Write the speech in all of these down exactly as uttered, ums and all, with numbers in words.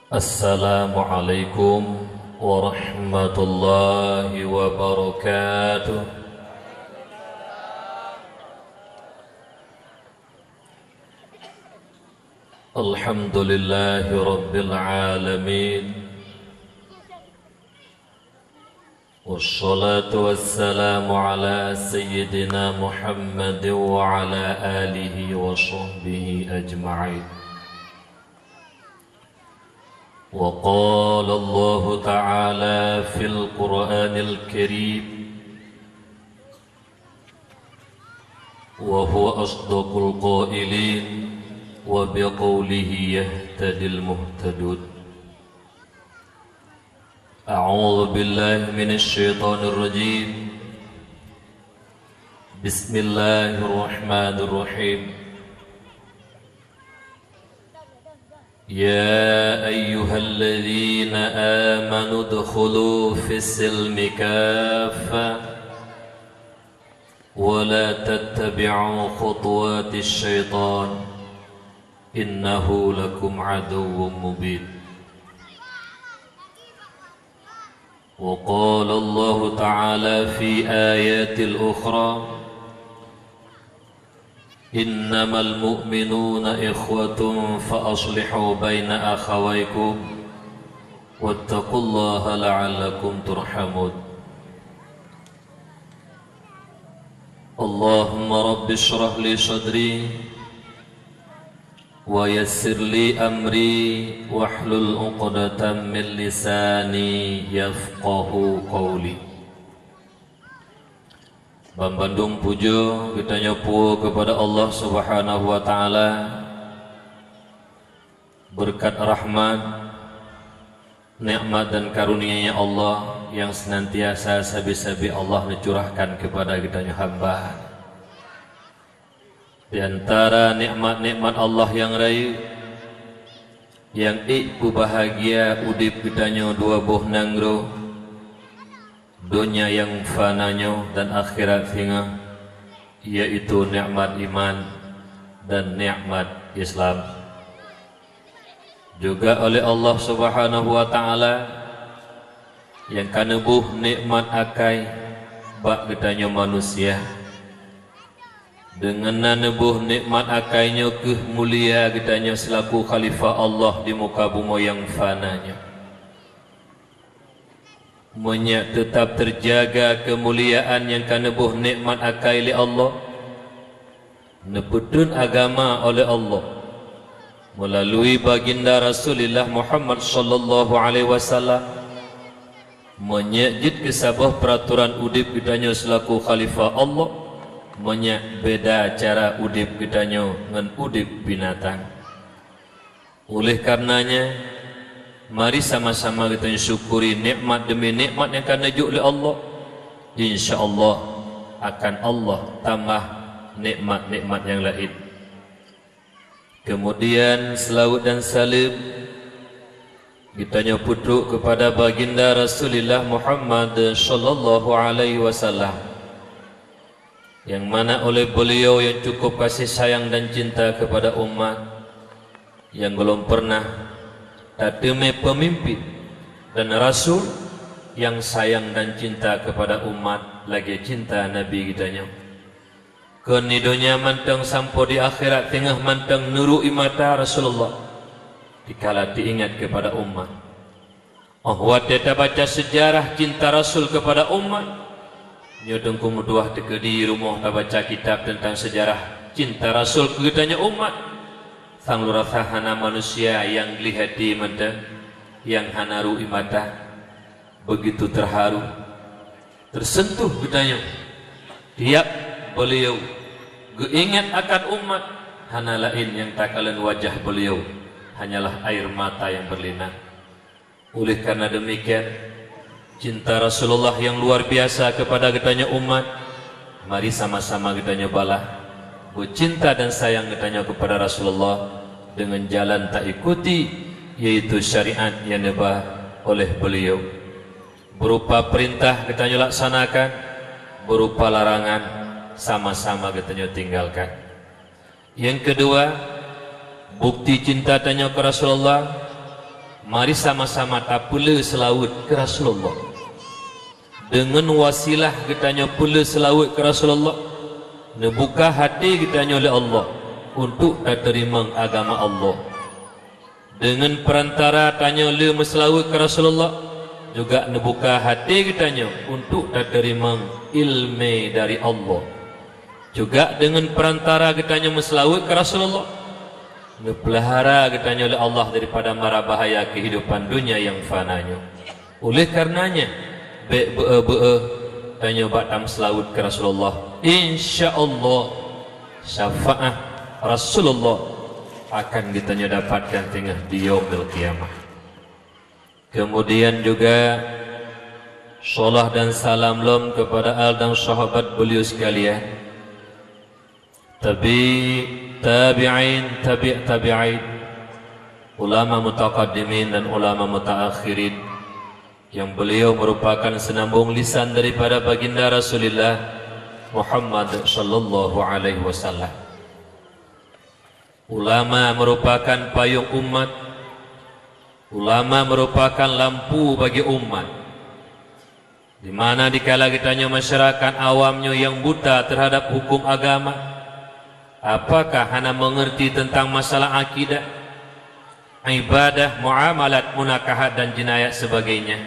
Assalamualaikum warahmatullahi wabarakatuh. Alhamdulillahi rabbil alamin. Wassalatu wassalamu ala sayyidina Muhammadin wa ala alihi wa sahbihi ajma'in. Wa qala Allahu ta'ala fil Qur'anil Karim, wa huwa asdaqul qailin, wa biqaulihi yahtadil muhtadun. A'udzu billahi minasy syaithanir rajim. Bismillahirrahmanirrahim. Ya ayyuhalladzina amanu udkhulu fis silmi kaffah wa la tattabi'u khutuwatisy syaitan, innahu lakum aduwwum mubin. Wa qala Allahu ta'ala fi ayatil ukhra, innamal mu'minuna ikhwatun fa aslihu baina akhawaikum wattaqullaha la'allakum turhamun. Allahumma rabbi shrah li sadri wa yassir li amri wahlul uqdatam min lisani yafqahu qawli. Banbandum pujoe geutanyoe puwoe keupada Allah Subhanahu wa Ta'ala, beureukat rahmat, nikmat dan karunia Allah nyang seunantiasa sabe-sabe Allah neucurahkan keupada geutanyoe hamba. Di antara nikmat-nikmat Allah nyang rayeuk, nyang ék peubahgia udeb geutanyoe dua boh nanggroe, donya nyang fana nyoe dan akhirat singoh, yaitu nikmat iman dan nikmat Islam. Juga oleh Allah Subhanahu wa Ta'ala nyang ka neuboh nikmat akai bak geutanyoe manusia. Deungon na neuboh nikmat akai nyoe kheueh mulia geutanyoe seulaku khalifah Allah di muka bumoe nyang fana nyoe. Meunyoe teutab teujaga keumuliaan nyang ka neuboh nikmat akai lé Allah, neupeutrön agama oleh Allah, meulalui baginda Rasulullah Muhammad sallallahu alaihi wasallam, meunyoe jeuet keu saboh peuratoran udeb geutanyoe seulaku khalifah Allah, meunyoe beda cara udeb geutanyoe ngon udeb binatang. Oleh karenanya, mari sama-sama geutanyoe syukuri nikmat demi nikmat nyang ka neujok lé Allah. Insya Allah, akan Allah tambah nikmat-nikmat nyang laén. Keumudian, seulaweuet dan saleuem geutanyoe peutrok keupada baginda Rasulullah Muhammad sallallahu alaihi wasallam, nyang mana oleh beuliau nyang cukup kasih sayang dan cinta keupada umat, nyang gohlom peureunah tateumé peumimpin dan rasul nyang sayang dan cinta keupada umat lagée cinta Nabi geutanyoe. Kon di donya mantong sampoe di akhirat teungoh mantong neurui mata Rasulullah, dikala teuingat keupada umat. Óh watée tabaca seujarah cinta Rasul keupada umat, nyoe teungku meutuah teukeudi rumoh tabaca kitab teuntang seujarah cinta Rasul keu geutanyoe umat, sang lôn rasa hana manusia nyang gleh até mantong, nyang hana rui mata, beugitu teuharu, teuseuntuh geutanyoe. Tiab beuliau geuingat akan umat, hana laén nyang takalon wajah beuliau, hanyalah air mata nyang beulinang. Oleh karena demikian, cinta Rasulullah nyang luar biasa keupada geutanyoe umat, mari sama-sama geutanyoe balah beucinta dan sayang geutanyoe keupada Rasulullah deungon jalan taikuti, yaitu syariat nyang neuba oleh beuliau. Beurupa peurintah geutanyoe laksanakan, beurupa larangan sama-sama geutanyoe tinggalkan. Nyang keudua, bukti cinta tanyoe keu Rasulullah, Mari sama-sama tapeulé seulaweuet keu Rasulullah. Deungon wasilah geutanyoe peulé seulaweuet keu Rasulullah, neubuka até geutanyoe lé Allah untuk tateurimong agama Allah. Deungon peurantara tanyoe le meuseulaweuet keu Rasulullah, juga neubuka até geutanyoe untuk tateurimong ileumé dari Allah. Juga deungon peurantara geutanyoe meuseulaweuet keu Rasulullah, neupeulahara geutanyoe lé Allah daripada mara bahaya keuhidupan dunia nyang fana nyoe. Oleh karenanya, bék beu-eu-beu-eu tanyoe bak tameuseulaweuet keu Rasulullah. Insya Allah, syafaat Rasulullah akan geutanyoe dapatkan teungoh di Yaumul Qiyamah. Kemudian juga, salam dan salam lom kepada al dan sahabat beliau sekalian, tabi-, tabi'in, tabi' tabi'in, ulama mutaqaddimin dan ulama mutaakhirin, yang beliau merupakan senambung lisan daripada baginda Rasulullah Muhammad sallallahu alaihi wasallam. Ulama merupakan payong umat. Ulama merupakan lampu bagi umat. Di mana dikala geutanyoe masyarakat awam nyoe nyang buta terhadap hukum agama, apakah hana mengerti tentang masalah akidah, ibadah, muamalat, munakahat dan jinayat sebagainya,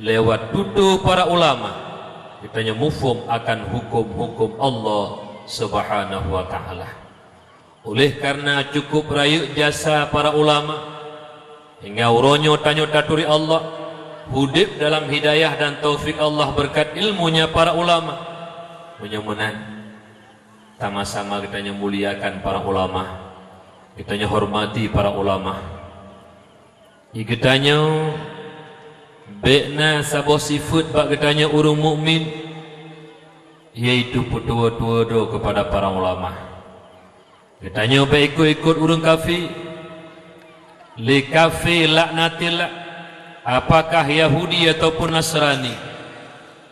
lewat tutoe para ulama, geutanyoe muphom akan hukum-hukum Allah Subhanahu wa Ta'ala. Oleh karena cukup rayeuk jasa para ulama, hingga uroe nyoe tanyoe taturi Allah, udeb dalam hidayah dan taufik Allah berkat ilmunya para ulama. Meunyoe meunan, sama-sama geutanyoe muliakan para ulama, geutanyoe hormati para ulama. Di geutanyoe bék na saboh sifeuet bak geutanyoe ureuëng mukmin, yaitu peutuwoe-tuwoe droe keupada para ulama. Geutanyoe bék ikot-ikot ureuëng kafé. Lé kafé laknatillah, apakah Yahudi ataupun Nasrani,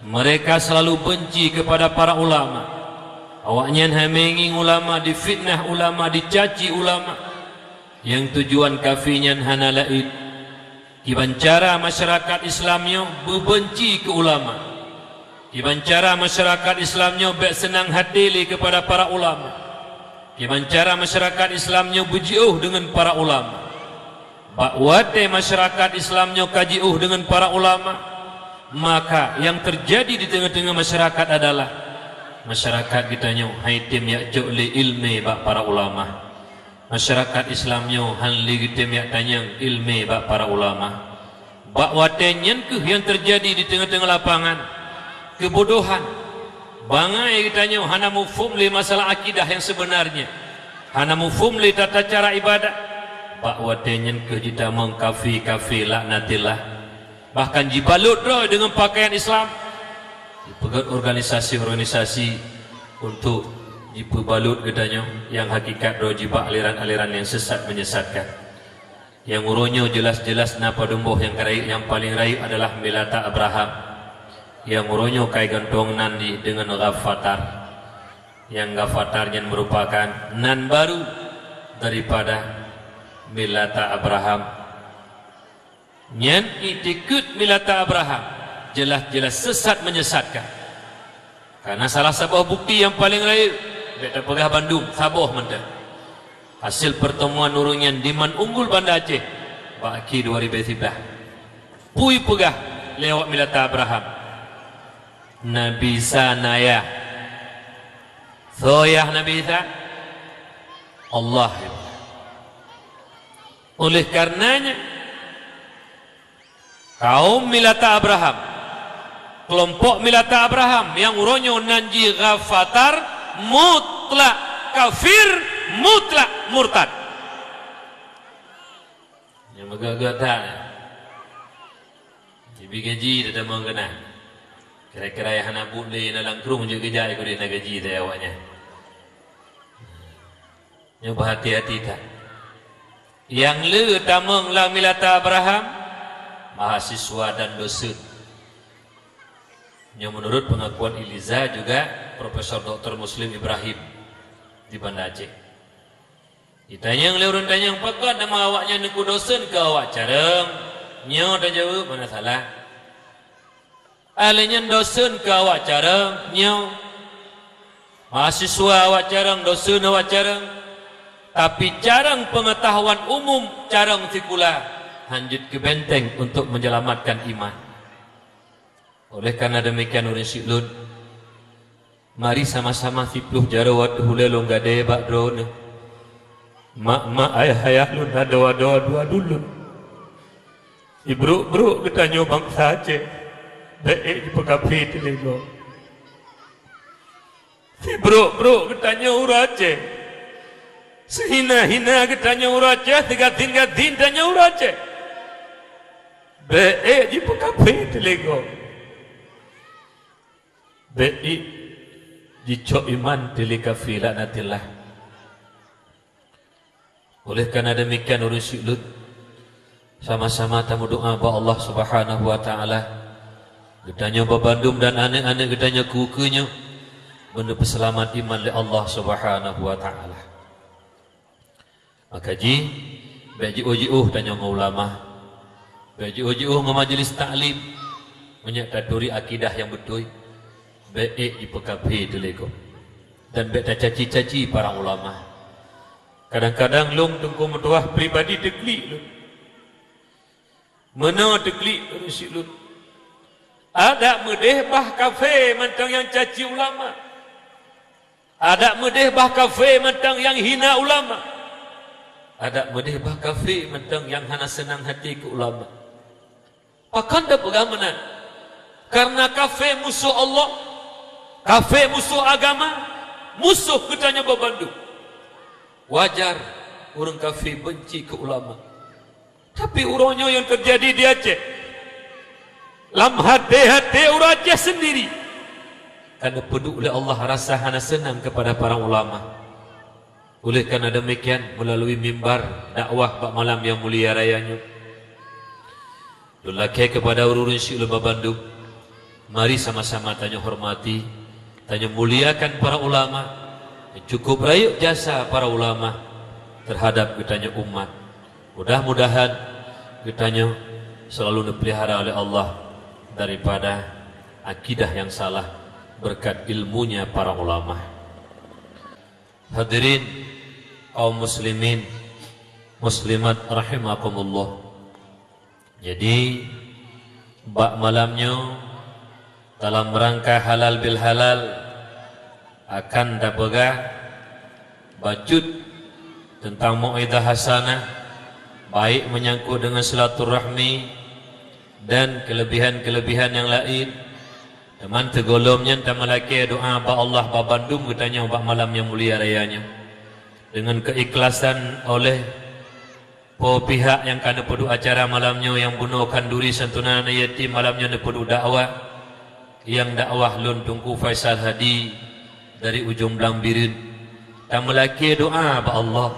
mereka selalu benci kepada para ulama. Awaknyan hai meungieng ulama, difitnah ulama, dicaci ulama. Nyang tujuan kafé nyan hana laén, kiban cara masyarakat Islam nyoe beubenci keu ulama. Kiban cara masyarakat Islam nyoe bék seunang haté lé keupada para ulama. Kiban cara masyarakat Islam nyoe beujiôh deungon para ulama. Bak watée masyarakat Islam nyoe ka jiôh deungon para ulama, maka nyang teujadi di teungoh-teungoh masyarakat adalah masyarakat geutanyoe han item jak cok lé ileumé bak para ulama. Masyarakat Islam nyoe han lé geutem jak tanyong ileumé bak para ulama. Bak watée nyan kheueh nyang teujadi di teungoh-teungoh lapangan, keubodohan. Bangai geutanyoe hana muphom lé masalah akidah nyang seubeunarnya, hana muphom lé tata cara ibadat. Bak watée nyan kheueh jitamong kafé-kafé laknatillah. Bahkan jibalot droe deungon pakaian Islam. Jipeugét organisasi-organisasi untuk jipeubalot geutanyoe, nyang hakikat droe jibak aliran-aliran nyang sesat menyesatkan. Nyang uroe nyoe jelas-jelas na padum boh nyang ka rayeuk, nyang paleng rayeuk adalah Milata Abraham. Nyang uroe nyoe ka igantueng nan jih deungon Ghafatar. Nyang Ghafatar nyan meurupakan nan baru daripada Milata Abraham. Nyan itikeuet Milata Abraham, jelas-jelas sesat menyesatkan. Karena salah saboh bukti nyang paleng rayeuk, bék tapeugah bandum, saboh mantong. Hasil pertemuan ureuëng nyan di Man Unggul Banda Aceh, bak khi dua ribèe siblaih. Peue ipeugah lé awak Milata Abraham? Nabi Isa na yah. Soe yah Nabi Isa? Allah. Oleh karenanya, kaum Milata Abraham, kelompok Milata Abraham nyang uroe nyoe nan jih Ghafatar, mutlak kafir, mutlak murtad. Nyang meuga-ga that. Jibi gaji teutamong keunan. Kira-kira nyang hana buet lé na lam krueng jeuet geujak ikot na gaji teuh awaknyan. Nyoe beuhati-hati that. Nyang le tamong lam Milata Abraham, mahasiswa dan dosen. Nyoe menurut pengakuan Iliza juga Profesor Doktor Muslim Ibrahim di Banda Aceh. Jitanyong lé ureuëng tanyong, "Pakon teuma awaknyan neukeu dosen keu awak carông?" Nyoe tajaweueb, "Hana salah." Alèh nyan dosen keu awak carông, nyoe mahasiswa awak carông, dosen awak carông, tapi carông peungatahuan umum, carông sikula, hanjeuet keu benteng untuk menyelamatkan iman. Oleh karena demikian, ureuëng syik lôn, mari sama-sama siploh jaroe ateueh ulèe lôn gadée bak droeneuh. Mak-mak, ayah-ayah lôn, adoe-adoe, adu-adu lôn. Sibrok-brok geutanyoe bansa Aceh, bék ék jipeukafé teuh lé gob. Sibrok-brok geutanyoe ureuëng Aceh, sihina-hina geutanyoe ureuëng Aceh, sigasien-gasien tanyoe ureuëng Aceh, bék ék jipeukafé teuh lé gob. Bék ék jicok iman teuh lé kafé, laknatillah. Oleh karena demikian, ureuëng syik lôn, sama-sama tameudoá bak Allah Subhanahu wa Taala, geutanyoe babandum dan aneuk-aneuk geutanyoe keu-keu nyoe, beuneuh peuseulamat iman lé Allah Subhanahu wa Taala. Maka jih, bék jiôh-jiôh tanyoe ngon ulama. Bék jiôh-jiôh ngon majeulis taklim. Meunyoe taturi akidah nyang beutôi, bék ék jipeukafé teuh lé gob. Dan bék tacaci-caci para ulama. Kadang-kadang lôn, Teungku Meutuah, pribadi teuklik lôn. Meunoe teuklik ureuëng syik lôn. Adak meudeh bah kafé mantong nyang caci ulama. Adak meudeh bah kafé mantong nyang hina ulama. Adak meudeh bah kafé mantong nyang hana seunang hati keu ulama. Pakon tapeugah meunan? Karena kafé musoh Allah, kafé musoh agama, musoh geutanyoe babandum. Wajar ureuëng kafé beunci keu ulama. Tapi uroe nyoe nyang teujadi di Aceh, lam haté-haté ureuëng Aceh seundiri, ka neupeuduek lé Allah rasa hana seunang keupada para ulama. Oleh karena demikian, meulalu mimbar dakwah bak malam nyang mulia raya nyoe, lôn lakée keupada ureuëng syik lôn babandum, mari sama-sama tanyoe hormati, tanyoe muliakan para ulama. Cukup rayeuk jasa para ulama terhadap geutanyoe umat. Mudah-mudahan geutanyoe selalu neupeulihara oleh Allah daripada akidah nyang salah berkat ilmunya para ulama. Hadirin kaum muslimin, muslimat rahimakumullah. Jadi, bak malam nyoe, dalam rangka halal bil halal, akan tapeugah bacut teuntang mau'izah hasanah, baik meunyangkot deungon silaturahmi dan keulebihan-keulebihan nyang laén. Teuma sigohlom nyan tameulakée doá bak Allah bak bandum geutanyoe bak malam nyang mulia raya nyoe. Deungon keuikhlasan oleh Po pihak nyang ka neupeuduek acara malam nyoe nyang bunoe khanduri santunan aneuk yatim malam nyoe neupeuduek dakwah, nyang dakwah lôn Teungku Faisal Hadi dari Ujong Blang Bireuen. Tameulakée doá bak Allah,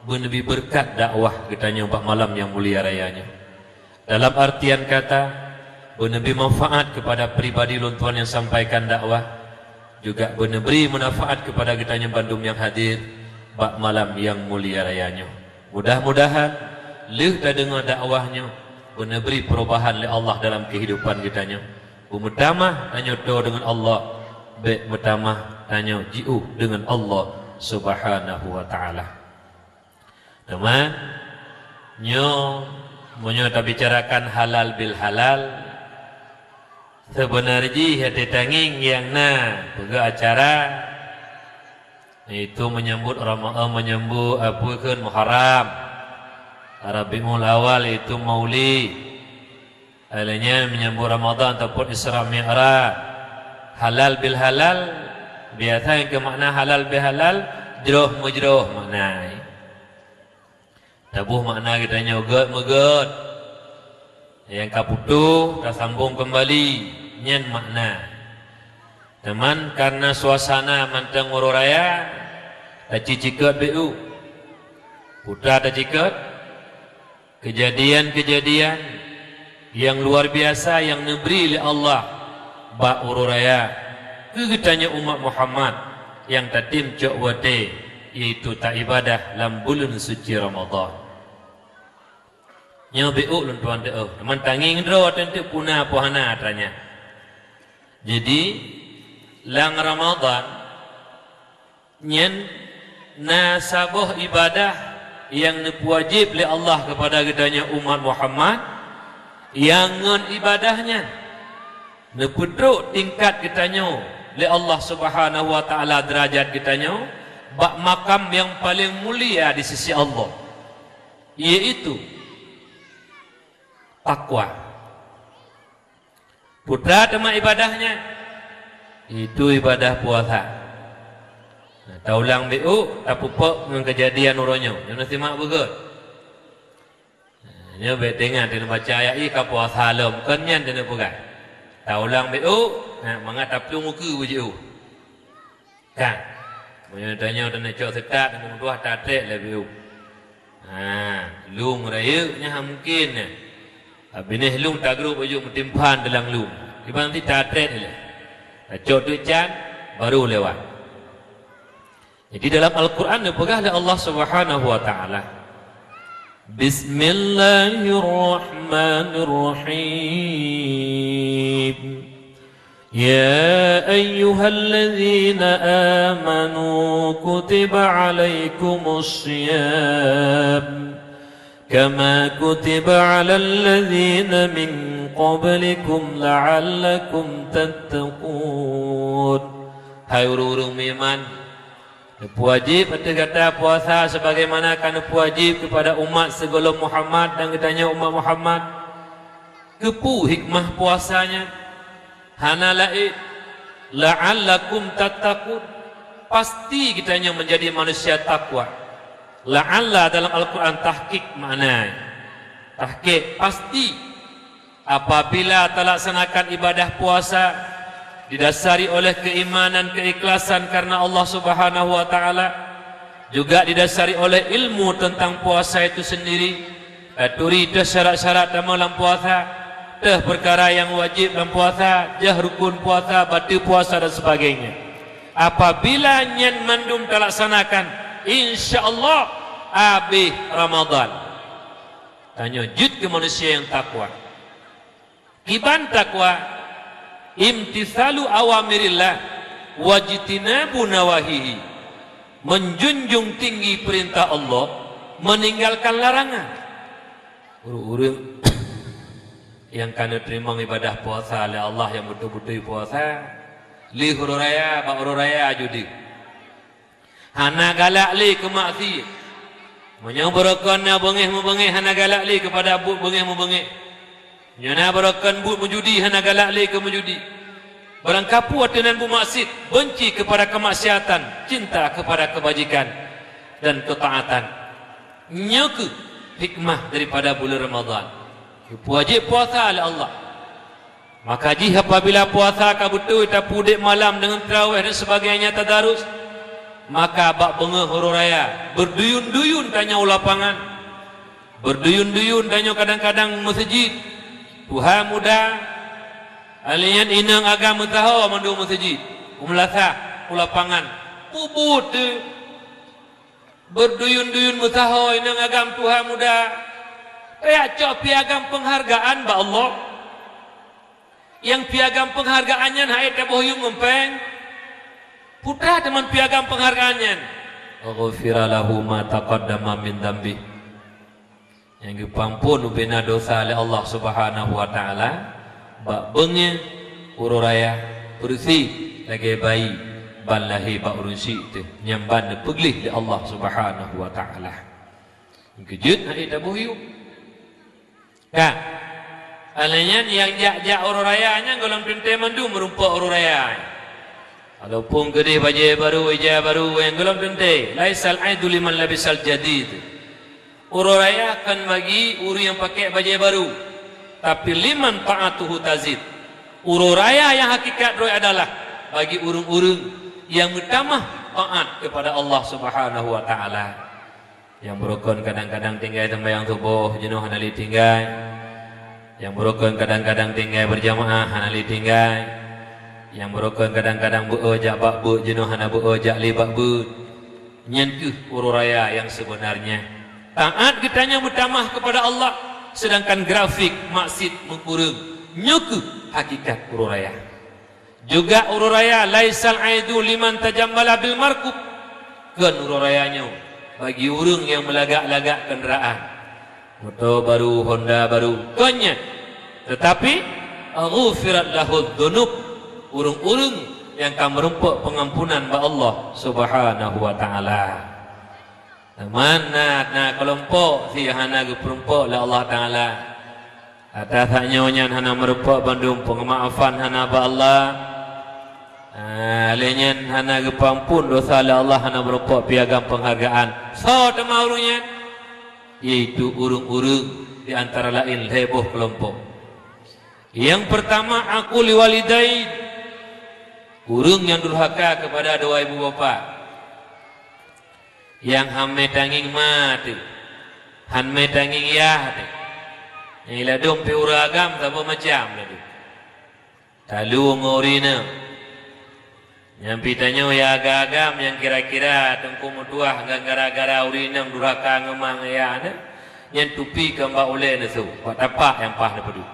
beuneubri beureukat dakwah geutanyoe bak malam nyang mulia raya nyoe. Dalam artian kata, beuneubri manfaat keupada pribadi lôn tuan nyang sampaikan dakwah, juga beuneubri manfaat keupada geutanyoe bandum nyang hadir bak malam nyang mulia raya nyoe. Mudah-mudahan lheueh tadeungoe dakwah nyoe beuneubri peurubahan lé Allah dalam keuhidupan geutanyoe. Beumeutamah tanyoe toe deungon Allah, bék meutamah tanyoe jiôh deungon Allah Subhanahu wa Ta'ala. Teuma, nyoe meunyoe tabicarakan halal bil halal, seubeuna jih até tangieng nyang na peugah acara, yaitu menyambut Rama-, eh, menyambut, eh, peue kheun, Muharram, Rabiul Awal, yaitu Maulid. Alheuh nyan menyambut Ramadan ataupun Isra Mi'raj. Halal bil halal, biasa nyang keu makna halal bil halal, jroh meujroh makna. Taboh makna geutanyoe gét meugét. Nyang ka putôh, tasambong keumbali, nyan makna. Teuma kareuna suasana mantong uroe raya, tacicikot beu. Peue tacikot? Keujadian-keujadian nyang luar biasa nyang neubri lé Allah bak uroe raya keu geutanyoe umat Muhammad nyang tatem cok watée yaitu taibadah lam buleuen suci Ramadhan. Nyoe beuôk lôn tuan teuôh, teuma tangieng droe teuntèe puna poh hana atra nyan. Jadi, lam Ramadhan nyan na saboh ibadah nyang neupeuwajéb lé Allah keupada geutanyoe umat Muhammad, nyang ngon ibadah nyan neupeutrok tingkat geutanyoe lé Allah Subhanahu wa Ta'ala deurajat geutanyoe bak makam nyang paleng mulia di sisi Allah, yaitu takwa. Peue teuma ibadah nyan? Itu ibadah puasa. Nah, taulang beuôk, tapeupok ngon keujadian uroe nyoe. Nyoe na simak beugöt. Nah, nyoe bèk teuingat, taneuk baca ayat nyoe ka puasa lom, kon nyan taneuk peugah. Taulang beuôk, nah, mangat taplueng ukeue beujiôh. Kan? Meunyoe tanyoe taneuk cok seutat, taneuk meutuah, tatrek lé beuôk. Ha, lôn rayeuk nyan han mungken nyan. Binéh lôn tagrôp ujok meutimpan dalam lôn. Kiban ti tatrek ilèe. Tacok duek can, baru lewat. Jadi dalam Al-Quran neupeugah lé Allah Subhanahu wa Ta'ala, Bismillahirrahmanirrahim. يا أيها الذين آمنوا كتب عليكم الصيام كما كتب على الذين من قبلكم لعلكم تتقون. Hai ureuëng-ureuëng meuiman, neupeuwajéb ateueh gata puasa sebagaimana ka neupeuwajéb keupada umat sigohlom Muhammad dan geutanyoe umat Muhammad. Keupeue hikmah puasa nyan? Hana laén, "La'allakum tattaqun." Pasti geutanyoe meunjadi manusia takwa. La'alla dalam Al-Quran tahqiq makna. Tahqiq, pasti. Apabila talaksanakan ibadah puasa didasari oleh keimanan, keikhlasan karena Allah Subhanahu wa Ta'ala, juga didasari oleh ilmu tentang puasa itu sendiri, taturi teuh syarat-syarat tamong lam puasa, teuh peukara nyang wajéb lam puasa, jah rukun puasa, bateue puasa dan sebagainya. Apabila nyan mandum talaksanakan, insya Allah habéh Ramadhan. Tanyoe jeuet keu manusia nyang takwa. Kiban takwa, imtithalu awamirillah wajtinabu nawahihi, menjunjung tinggi perintah Allah, meninggalkan larangan. Ureuëng-ureuëng nyang ka neuteurimong ibadah puasa lé Allah nyang beutôi-beutôi puasa, lheueh uroe raya, bak uroe raya judi. Hana galak lé keu maksiet. Meunyoe beurokon na beungéh-meubeungéh, hana galak lé keupada buet beungéh-meubeungéh. Nyoe na beurokon buet meujudi, hana galak lé keu meujudi. Barangkapeue ateueh nan buet maksiet, beunci keupada keumaksiatan, cinta keupada keubajikan dan keutaatan. Nyoe kheueh hikmah daripada buleuen Ramadhan. Geupeuwajéb puasa lé Allah. Maka jih apabila puasa ka beutôi, tapeudek malam deungon tarawih dan sebagainya, tadarus, maka bak beungéh uroe raya, beuduyun-duyun tanyoe u lapangan. Beuduyun-duyun tanyoe kadang-kadang meuseujid. Tuha muda, alèh nyan inong agam meusaho mandum meuseujid. U meulasah, u lapangan. Peubuet teuh. Beuduyun-duyun meusaho inong agam tuha muda. Kaya cok piagam peunghargaan bak Allah. Nyang piagam peunghargaan nyan hai taboh yuem ngon péng. Peue teuma piagam peunghargaan nyan? Ghufira lahu ma taqaddama min dzambi. Nyang geupeuamphon ubena dosa lé Allah Subhanahu wa Ta'ala bak beungéh uroe raya, beureusi lagée bayi ban lahé bak ureuëng syik teuh, nyang ban neupeugleh lé Allah Subhanahu wa Ta'ala. Geujeuet hai taboh yuem. Ka. Alèh nyan nyang jak-jak uroe raya nyan gohlom teuntée mandum meurumpok uroe raya. Walaupun keudeh bajée barô, ija barô, nyang gohlom teuntée. Laisal aidu liman labisal jadid. Uroe raya kon bagi ureuëng nyang pakai bajée barô, tapi liman ta'atuhu tazid. Uroe raya nyang hakikat droe adalah bagi ureuëng-ureuëng nyang meutamah taat keupada Allah Subhanahu wa Ta'ala. Nyang beurukon kadang-kadang tinggai seumayang suboh, jinoe hana lé tinggai. Nyang beurukon kadang-kadang tinggai beurjamaah, hana lé tinggai. Nyang beurukon kadang-kadang beu-e jak bak beuet, jinoe hana beu-e jak lé bak beuet. Nyan kheueh uroe raya nyang sebenarnya. Taat geutanyoe meutamah kepada Allah, sedangkan grafik maksiat meukureueng. Nyoe kheueh hakikat uroe raya. Juga uroe raya, "Laisal aidu liman tajammala bil markub." Kon uroe raya nyoe bagi ureuëng nyang meulagak-lagak kendaraan. Moto baru, Honda baru, kon nyan. Tetapi, "ghufirat lahud dzunub", ureuëng-ureuëng nyang ka meurumpok pengampunan bak Allah Subhanahu wa Taala. Teuma na, na keulompok si hana geupeurumpok lé Allah Taala. Atas hak nyoe nyan hana meurumpok bandum, pengemaafan hana bak Allah. Ah, lé nyan hana geupeuampon dosa lé Allah, hana meurumpok piagam penghargaan. Soe teuma ureuëng nyan? Yaitu ureuëng-ureuëng di antara laén lhée boh keulompok. Nyang peurtama, aqu liwalidain, ureuëng nyang durhaka keupada dua ibu bapak. Nyang han mé tangieng ma teuh, han mé tangieng yah teuh. Nyang iladom pih ureuëng agam saboh macam laju. Talu ngon ureuëng inong. Nyang pih tanyoe nyang agam-agam nyang kira-kira teungku meutuah ngon gara-gara ureuëng inong durhaka ngon ma ngon yah nyan, nyan tupi keu bak ulée neusok, bak tapak nyang paih neupeuduek.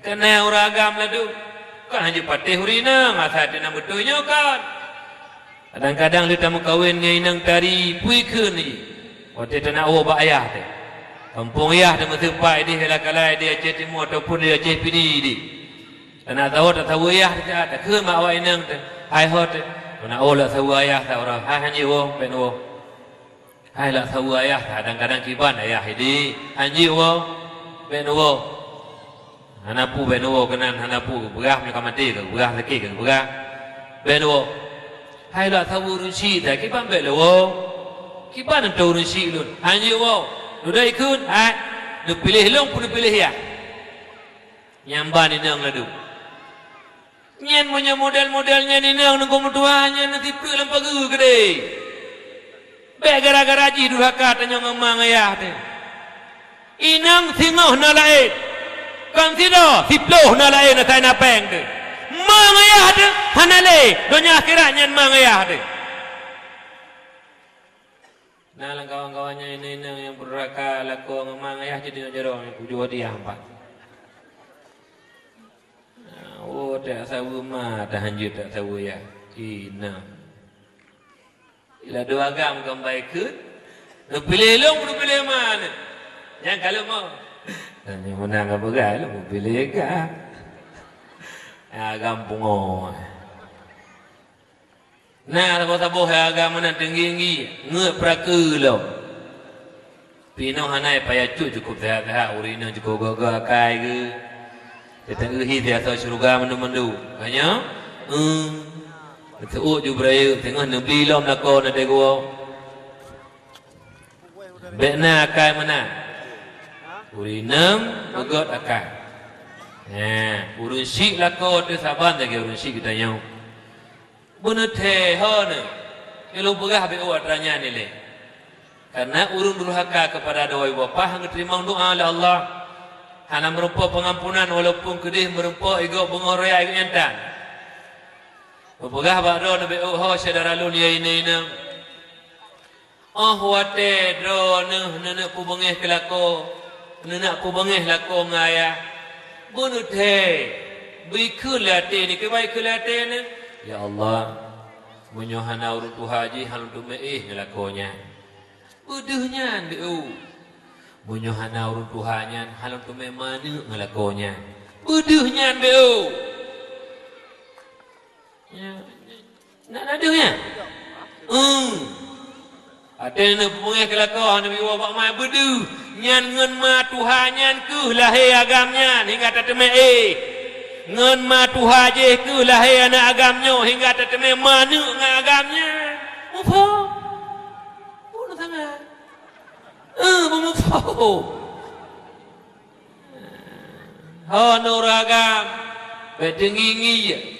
Keuneuk ureuëng agam laju, kon hana jipatéh ureuëng inong, asai teuh na beutôi nyoe kon. Kadang-kadang lheueh tameukawen ngon inong tari, pui kheun jih. Watée teunak woe bak ayah teuh. Kampung ayah teuh meuseupat idéh Lakala, idéh Aceh Timu ataupun idéh Aceh Pidie idéh. Teunak sawoe tasaweue ayah teuh, takheun bak awak inong teuh, "Hai ho teuh, teunak woe lak saweue ayah saurang, hai han jeuet woe, bèk neuwoe." Hai lak saweue ayah, kadang-kadang kiban ayah idéh, "Han jeuet woe, bèk neuwoe." Hana peue bèk neuwoe keunan, hana peue, geupeugah meunyoe ka maté, geupeugah sakét, geupeugah bèk neuwoe. Hai lak saweue ureuëng syik, kiban bèk neuwoe. Kiban neutoe ureuëng syik lôn, han jeuet woe. Dudoe ikheun, hai, neupiléh lôn peue neupiléh yah. Nyan ban inong laju. Nyan meunyoe model-model nyan inong teungku meutuah nyan neusipreuk lam pageue keudéh. Bèk gara-gara jih durhaka tanyoe ngon ma ngon ayah teuh. Inong singoh na laén, kon sidroe, siploh na laén asai na péng teuh. Ma ngon ayah teuh hana lé, donya akhirat nyan ma ngon ayah teuh. Na lam kawan-kawan nyan inong-inong nyang peudurhaka lakoe ngon ma ngon ayah jeuet nyoe jaroe nyang kujuh hadiah empat. Nah, oh, tak saweue ma, tahan jeuet tak saweue yah. Inong. Ila dua agam gambai kheun. Neupiléh lôn, neupiléh ma nyoe. Nyang ka lôn mo. Nyang meunang ka peugah lôn, neupiléh ka. Agam pungo. Na saboh-saboh hai agam meunan teunggi-teunggi, ngeuet peurakeue lom. Pih inong hana payah cut, cukôp seuhat-seuhat, ureueng inong cukôp göt-göt akai geuh. Teuteuk geuhi siasoe syeuruga mandum-mandum. Ka nyoe, eh, seuôt ju beurayeuk, teungoh neubli lom lakoe na degwa. Bèk na akai meunan. Ureueng inong beugöt akai. Nyan, ureueng syik lakoe teuh saban lagèe ureueng syik geutanyoe. Beuneuthèe ho nyoe, nyang lôn peugah bèk ôt atra nyan ilèe. Kareuna ureueng durhaka keupada dua ibu bapak han geuteurimong doa lé Allah. Hana meurumpok peungampunan walaupun keudeh meurumpok igoe beungoh raya igoe nyan tan. Lôn peugah bak droeneuh bèk ôt ho syedara lôn ya inong-inong. Óh watèe droeneuh neuneuk peubeungèh keu lakoe, neuneuk peubeungèh lakoe ngon ayah, beuneuthèe, bri kheun lé até neuh, kiban kheun lé até neuh, "Ya Allah, meunyoe hana ureueng tuha jih, hana lôn teumé éh ngon lakoe nyan." Beudeuh nyan bèk ôt. "Meunyoe hana ureueng tuha nyan, hana lôn teumé manök ngon lakoe nyan." Beudeuh nyan bèk ôt. Nyan, nyan, na deuh nyan? Hmm. Até neuneuk peubeungèh keu lakoe, hana neuwoe bak ma, beudeuh. Nyan ngon ma tuha nyan keuh lahé agam nyan hingga tateumé éh. Ngon ma tuha jih keuh lahé aneuk agam nyoe hingga tateumé manök ngon agam nyan. Muphom? Peue na sangat? Eh, meumuphom. Ho nuragam, bèk teunggi-nggi.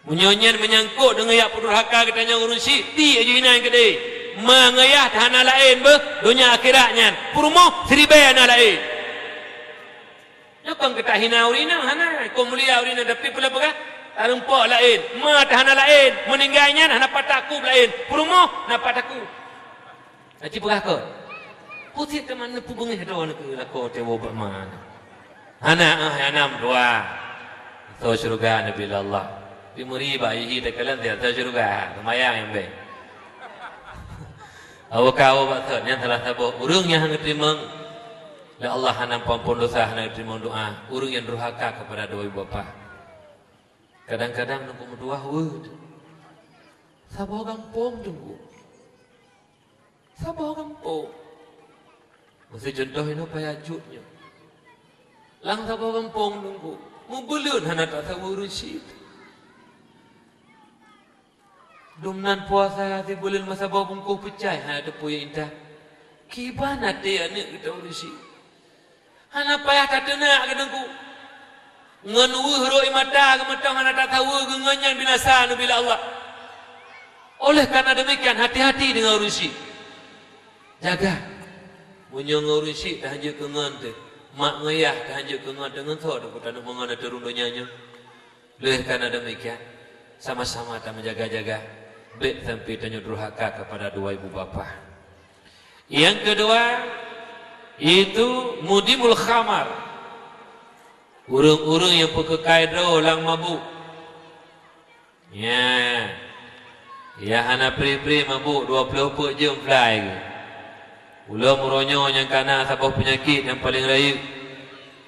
Meunyoe nyan meunyangkot deungon jak peudurhaka geutanyoe ureueng syik, tiek ju inan keudeh. Ma ngon yah hana laén beuh, donya akhirat nyan. Peurumoh siribèe hana laén. Nyoe kon keu tahina ureueng inong, hana. Kon mulia ureueng inong, tapi peue lôn peugah? Tarumpok laén, ma teuh hana laén, meuninggai nyan hana pat takub laén, peurumoh hana pat takub. Aci peugah kon. Puséh teuma neupeubeungéh droe neu keu lakoe teuh woe bak ma. Hana, ah, hana meutuah. Tho syeuruga Nabi Allah. Pi meuri bak ihi teukalon tiep tho syeuruga, seumayang nyang bèk. Awoe ka awoe bak thon, nyan salah saboh ureueng nyang hana geuteurimong lé Allah, hana peuampôn dosa, hana geuteurimong doa, ureueng nyang durhaka keupada dua ibu bapak. Kadang-kadang neupeumeudua weueh. Saboh gampông teungku. Saboh gampông. Meusé cuntoh inoe payah jeuet nyoe. Lam saboh gampông teungku. Meubuleuen hana tasaweue ureueng syiek. Dum nan puasa sibuleuen meusaboh bungkôh peucai hana teupeue intat. Kiban até aneuk geutanyoe ureueng syiek. Hana payah tateunak keu teungku. Ngon weueh rhot ie mata geumeutong hana tasaweue geuh ngon nyan binasa neubi lé Allah. Oleh karena demikian, hati-hati deungon ureueng syiek. Jaga. Meunyoe ngon ureueng syiek tahanjeuet keu ngon teuh, mak ngon yah tahanjeuet keu ngon teuh, ngon soe teuh ku taneuk meungon ateueh rhueng donya nyoe. Lheueh kana demikian, sama-sama tameujaga-jaga, bèk sampai tanyoe durhaka kepada dua ibu bapa. Yang kedua, yaitu mudimul khamar. Ureueng-ureueng nyang peukeukai droe lam mabuk. Nya, ya hana pri-pri mabuk dua ploh peuet jeuem fly geuh. Ulôn uroe nyoe nyang kana saboh peunyakét nyang paleng rayeuk.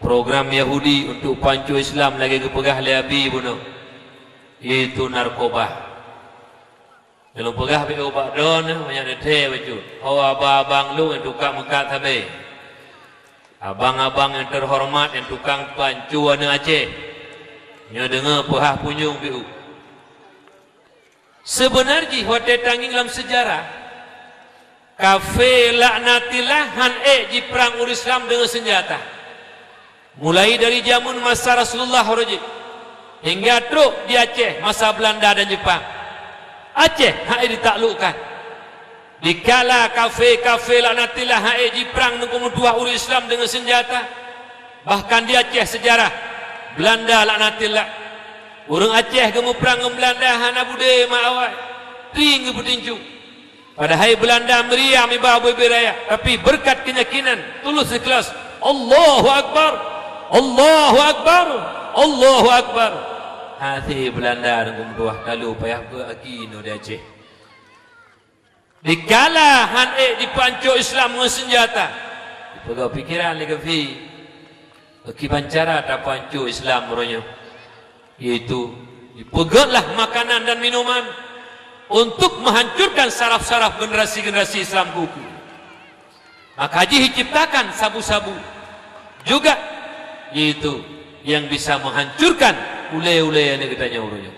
Program Yahudi untuk panco Islam lagèe geupeugah lé Abi bunoe, yaitu narkoba. Nyang lôn peugah beu bak droeneuh manyak neuthèe bacut. Ho abang-abang lôn nyang tukang meukat sabé. Abang-abang nyang teuhoreumat nyang tukang panco aneuk Aceh. Nyoe deungoe peuhah punyueng beu. Seubeuna jih watèe tangieng lam seujarah, kafé laknatillah han ék jiprang ureueng Islam deungon seunjata. Mulai dari jameun masa Rasulullah uroe jih, hingga trok di Aceh masa Belanda dan Jepang. Aceh han ék ditaklukkan. Dikala kafé-kafé laknatillah han ék jiprang ngon meutuah ureueng Islam deungon seunjata, bahkan di Aceh seujarah, Belanda laknatillah, ureueng Aceh geumeuprang ngon Belanda hana budé mak awai, trieng geupeutincu. Padahai Belanda meriam iba bubé raya, tapi beureukat keunyakinan tulus ikhlas, "Allahu Akbar, Allahu Akbar, Allahu Akbar." Hase Belanda ngon meutuah talu payah beuaki inoe di Aceh. Dikala han ék jipanco Islam ngon seunjata, jipeugah pikeran lé kafé, kiban cara tapanco Islam uroe nyoe, yaitu jipeugotlah makanan dan minuman untuk menghancurkan saraf-saraf generasi-generasi Islam keu ukeue. Maka jih jiciptakan sabu-sabu juga, yaitu yang bisa menghancurkan ulée-ulée nyang geutanyoe uroe nyoe.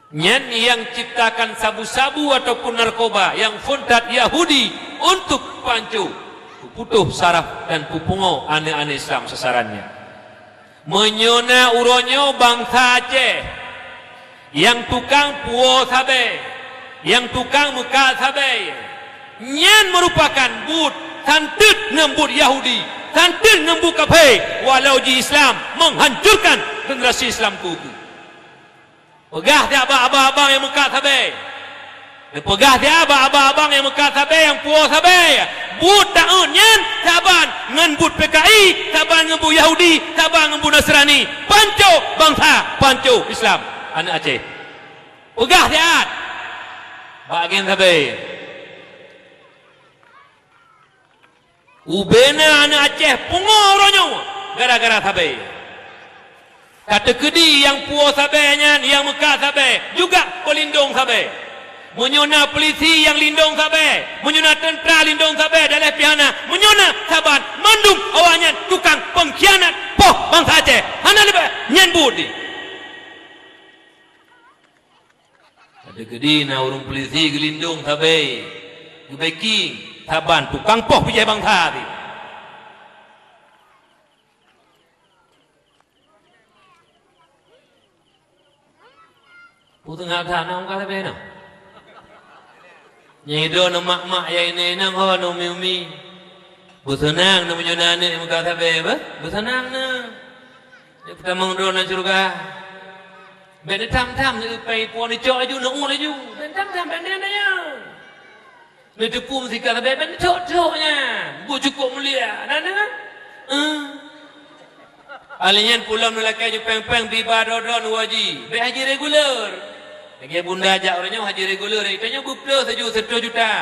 Nyan nyang ciptakan sabu-sabu ataupun narkoba nyang phôn that Yahudi untuk panco, peuputoh saraf dan peupungo aneuk-aneuk Islam sasaran nyan. Meunyoe na uroe nyoe bansa Aceh nyang tukang puwoe sabé, nyang tukang meukat sabé, nyan meurupakan buet santeut ngon buet Yahudi, santeut ngon buet kafé, walau jih Islam menghancurkan generasi Islam keu ukeue. Peugah siat bak abang-abang nyang meukat sabé. Neupeugah siat bak abang-abang nyang meukat sabé, nyang puwoe sabé. Buet taát nyan saban ngon buet P K I, saban ngon buet Yahudi, saban ngon buet Nasrani. Panco bansa, panco Islam aneuk Aceh. Peugah siat bak agen sabé. Ubena aneuk Aceh pungo uroe nyoe gara-gara sabé. Ka teukeudi nyang puwoe sabé nyan, nyang meukat sabé, juga peulindong sabé. Meunyoe na peulisi nyang lindong sabé, meunyoe na teuntra lindong sabé, dan lheueh pih hana, meunyoe na saban, mandum awaknyan tukang pengkhianat poh bansa Aceh. Hana leubeh nyan buet jih. Ka teukeudi na ureuëng peulisi geulindong sabé, geubacking, saban tukang poh bijéh bansa pih. Peue teungoh that na muka sabé nyoe? Nyang idroe neu mak-mak, nyang inong-inong ho neu umi-umi. Beuseunang neu meunyoe na aneuk muka sabé, beuh? Beuseunang neu. Nyang peutamong droe lam syeuruga. Bèk neutham-tham, neueu péng ipo neucok laju, neuôt laju. Bèk neutham-tham, bèk neueu nyan. Neuteupeue meusikat sabé, bèk neucok-cok nyan. Buet cukôp mulia, na deungö? Eh. Alèh nyan pulom neulakèe ju péng-péng, biba droe-droe neuwoe haji. Bèk haji reguler. Lagèe bunda jak uroe nyoe haji reguler, tanyoe beupleueh saju siratoh juta.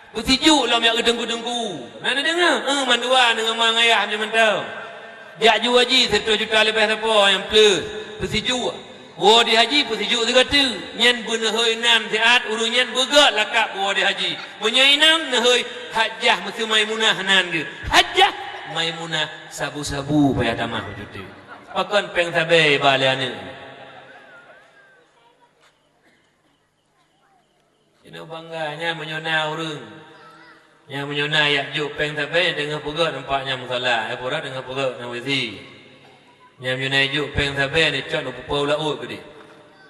Peusijuek lom jak keu teungku-teungku. Na neudeungö? Eh, mandua deungon ma ngon ayah nyoe mantong. Jak ju haji siratoh juta leubeh sapo nyang pleueh. Peusijuek. Woe di haji peusijuek sigoe teuk. Nyan beuneuhôi nan siat, ureueng nyan beugöt lakab woe di haji. Meunyoe inong neuhôi Hajjah Meusi Maimunah nan geuh. Hajjah Maimunah sabu-sabu payah tamah beuteuteuk. Pakon péng sabé ba lé aneuk. Jinoe bangga nyan meunyoe na ureueng. Nyan meunyoe na jak jok péng sabé, teungoh peugöt nampak nyan musala, eh, pura teungoh peugöt nyan wisi. Nyan meunyoe na jok péng sabé, neucok neupeupo u laôt keudeh.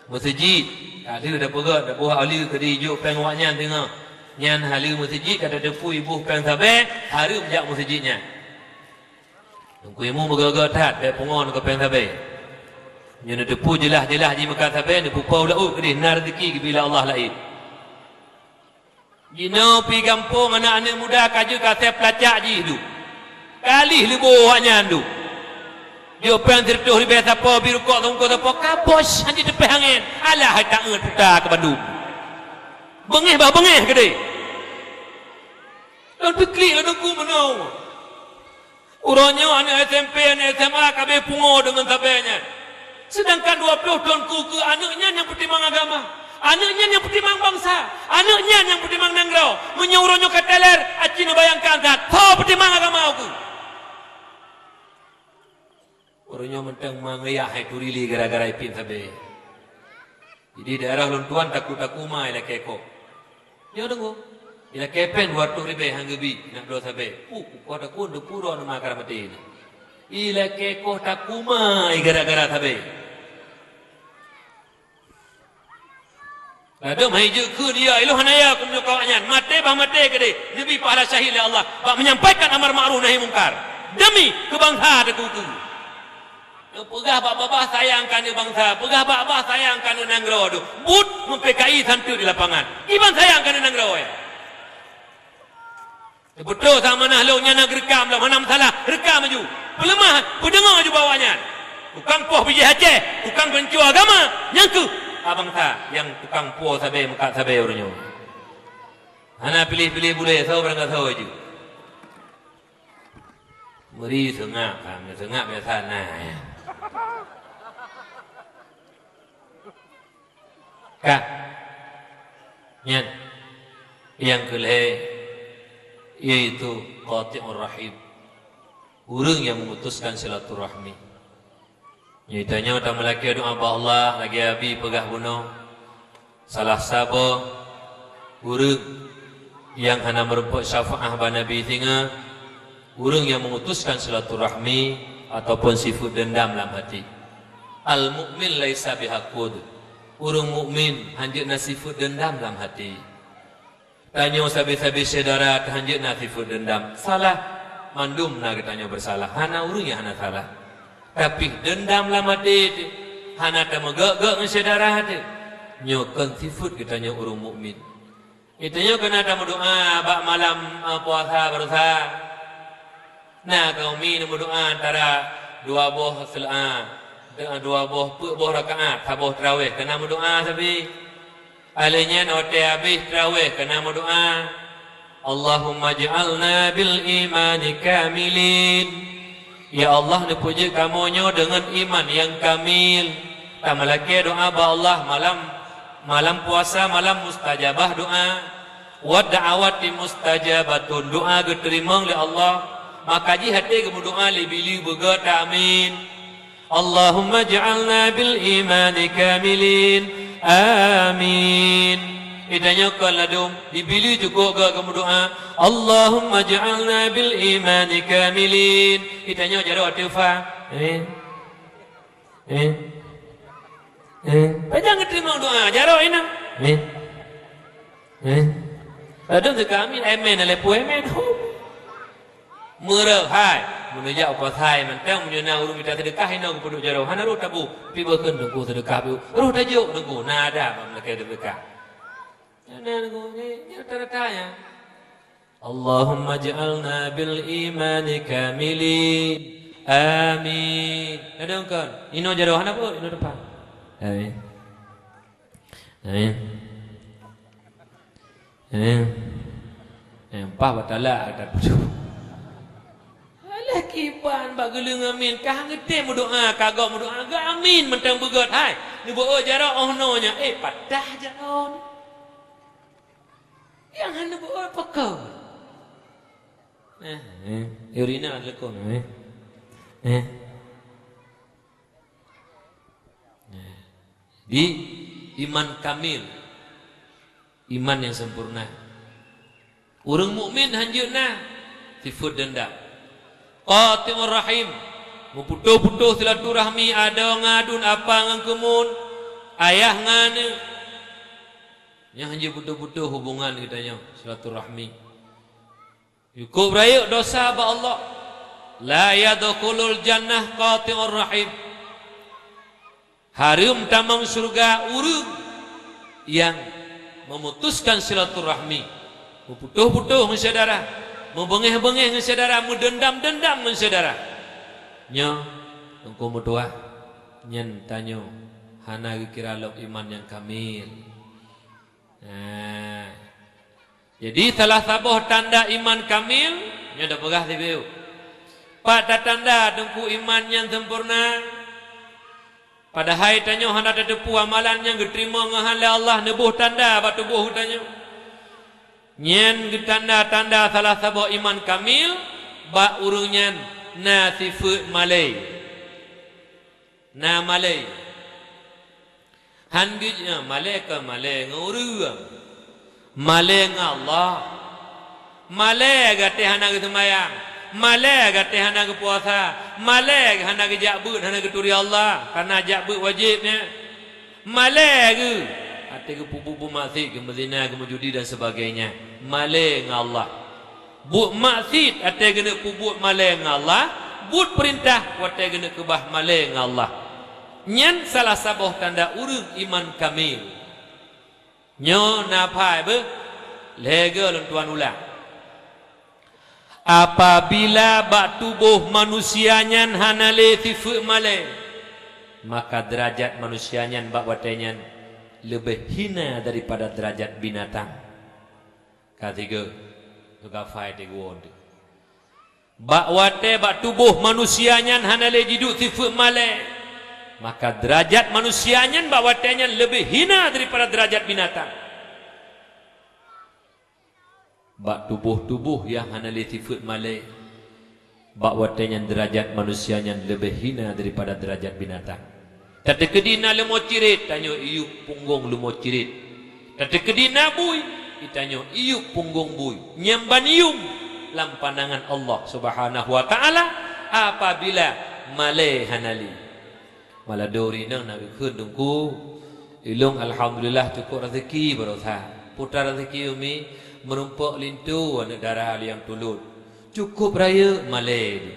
Meuseujid, ka lheueh tapeugöt, taboh aleue keudeh jok péng awaknyan teungoh. Nyan haleue meuseujid ka tateupeue iboh péng sabé, hareuem jak meuseujid nyan. Teungku Imeum meugaga that, bèk pungo neukeu péng sabé. Nyoe neuteupeue jeulaih-jeulaih jimeukat sabé, neupeupo u laôt keudeh, na reuzeki geubri lé Allah laén. Jinoe pih gampông aneuk-aneuk muda ka jeuet ka asèe peulacak jih duek. Ka lheueh leuboh awaknyan duek. Jok péng siratoh ribèe sapo, bi rukok teungku sapo, ka bos, han jiteupéh angén. Alah hai taeuet puta keu bandum. Beungéh bah beungéh keudeh. Lôn peukrek lôn teungku meunoe. Uroe nyoe aneuk S M P, aneuk S M A ka abéh pungo deungon sabé nyan. Seudangkan dua ploh thon keu-keu aneuk nyan nyang peutimang agama, aneuk nyan nyang peutimang bansa, aneuk nyan nyang peutimang nanggroe. Meunyoe uroe nyoe ka teuler, aci neubayangkan that, soe peutimang agama ukeue? Uroe nyoe mantong ma ngon ayah hai turi lé gara-gara ipéng sabé. Jadi daerah lôn tuan takot-takot ma ilakèe koh. Nyoe deungoe, ilakèe péng dua reutôh ribèe han geubi, nak bloe sabé. Uh, kukoh takot, teupeu droeneuh ma ka maté nyan. Ilakèe koh takot ma gara-gara sabé. Ladôm hai jeuet kheun, ya ilôn hana ya keu meunyoe keu awaknyan. Maté bah maté keudeh, neubi pahala syahid lé Allah bak menyampaikan amar ma'ruf nahi mungkar. Demi keu bansa teuh keu-keu. Peugah bak babah sayang keu aneuk bansa, peugah bak babah sayang keu aneuk nanggroe teuh. Buet ngon P K I santeut di lapangan. Kiban sayang keu aneuk nanggroe, ya. Beutôi, sa manah lôn nyan na geureukam lom, hana meusalah, reukam laju. Peuleumah, peudeungoe laju bak awaknyan. Tukang poh bijéh Aceh, tukang peunco agama, nyan keuh bansa nyang tukang po sabé meukat sabé uroe nyoe. Hana piléh-piléh bulèe, soe barangkasoe jih. Meuri seungab, ha, seungab biasa na, ya. Ka. Nyan. Nyang keu lhèe, yaitu qati'ur rahim. Ureueng nyang memutuskan silaturahmi. Nyoe tanyoe tameulakèe doa bak Allah lagèe Abi peugah bunoe. Salah saboh ureueng nyang hana meurumpok syafaat bak Nabi singoh, ureueng nyang memutuskan silaturahmi ataupun sifeuet deundam lam hati. Al-mu'min laisa bihakud. Ureueng mukmin hanjeuet na sifeuet deundam lam hati. Tanyoe sabe-sabe syedara teuh hanjeuet na sifeuet deundam. Salah, mandum na geutanyoe beusalah. Hana ureueng nyang hana salah. Tapi deundam lam até teuh, hana tameugok-gok ngon syedara teuh. Nyoe kon sifeuet geutanyoe ureueng mukmin. Geutanyoe keuneuk tameudoa bak malam, eh, puasa baroesa. Na kaum mi neumeudoa antara dua boh sel-, a, dua boh, peuet boh rakaat, saboh tarawih, keuneuk meudoa sabe. Alèh nyan watèe habéh tarawih keuneuk meudoa, "Allahumma ij'alna bil imani kamilin." Ya Allah, neupeujeuet kamoe nyoe deungon iman nyang kamil. Tameulakèe doa bak Allah malam, malam puasa, malam mustajabah doa. Wa da'awati mustajabatun, doa geuteurimong lé Allah. Maka jih até geumeudoa lé Bili beugöt, amin. Allahumma ij'alna bil imani kamilin. Amin. Geutanyoe kon ladôm, di Bili cukôp göt geumeudoa, "Allahumma ij'alna bil imani kamilin." Geutanyoe jaroe ateueh fa. Amin. Amin. Amin. Pajan geuteurimong doa, jaroe inong. Amin. Amin. Ladôm teuka amin, amin, lé peue amin. Meureuh hai. Meunyoe jak u pasai mantong, meunyoe na ureueng mita seudeukah, inoe geupeuduek jaroe, hana rôh taboh, pih beu kheun Teungku seudeukah pih, rôh tajok Teungku, na ada bak meulakée seudeukah. Na, na, Teungku, nyoe, nyoe rata-rata nyan. Allahumma ij'alna bil imani kamilin. Amin. Ladôm kon. Inoe jaroe hana peuet, inoe teumpat. Amin. Amin. Amin. Eh, paih bak talak kata tu. Alah kiban bak geuleueng amin, ka hana geutem meudoa, ka gob meudoa, geu amin mantong beugöt hai. Neuboh jaroe oh noe nyan, eh, patah jaroe. Nyang hana beu pakon. Eh, eh, ureueng inong leukon, eh. Eh. Eh. Di iman kamil, iman nyang sempurna. Ureueng mukmin hanjeuet na sifeuet deundam. Qati'ur rahim, meuputôh-putôh silaturahmi adoe ngon aduen, apa ngon keumuen, ayah ngon aneuk. Nyan hanjeuet putôh-putôh hubungan geutanyoe, silaturahmi. Cukup rayeuk dosa bak Allah. La yadkhulul jannah qati'ur rahim. Hareuem tamong syeuruga ureueng nyang memutuskan silaturahmi, meuputôh-putôh ngon syedara, meubeungéh-beungéh ngon syedara, meudendam-dendam ngon syedara. Nyoe, Teungku meutuah, nyan tanyoe hana geukira lom iman nyang kamil. Nah, jadi salah saboh tanda iman kamil, nyoe tapeugah sibeue. Pat tatanda Teungku iman nyang sempurna? Padahai tanyoe hana tateupeue amalan nyang geuteurimong ngon han lé Allah, neuboh tanda bak tuboh geutanyoe. Nyan geutanda-tanda salah saboh iman kamil, bak ureueng nyan na sifeuet malée. Na malée. Han geuj-, eh, malée kon malée ngon ureueng. Malée ngon Allah. Malée gata hana geuseumayang. Malée gata hana geupuasa. Malée hana geujak beuet, hana geuturi Allah. Kareuna jak beuet wajéb nyan. Malée geuh. Até geupeubuet buet maksiet, geumeuzina, geumeujudi dan sebagainya. Malée ngon Allah. Buet maksiet até geuneuk peubuet malée ngon Allah, buet peurintah watée geuneuk keubah malée ngon Allah. Nyan salah saboh tanda ureueng iman kamil. Nyoe na phai beuh, lhée goe lôn tuan ulang. Apabila bak tuboh manusia nyan hana lé sifeuet malée, maka deurajat manusia nyan bak watée nyan leubeh hina daripada deurajat binatang. Ka sigoe, teuka phai teuguon teuh. Bak watée bak tuboh manusia nyan hana lé jiduek sifeuet malée, maka deurajat manusia nyan bak watée nyan leubeh hina daripada deurajat binatang. Bak tuboh-tuboh nyang hana lé sifeuet malée, bak watée nyan deurajat manusia nyan leubeh hina daripada deurajat binatang. Tateukeudi na leumo cirét, tanyoe iyup punggong leumo cirét. Tateukeudi na bui, tanyoe iyup punggong bui. Nyan ban yuem lam pandangan Allah Subhanahu wa Ta'ala apabila malée hana lé. Malah duri nang na geukheun Teungku, ilong alhamdulillah cukup rezeki barosa. Putra rezeki umi, meurumpok linto aneuk dara liang tulot. Cukup rayeuk malée.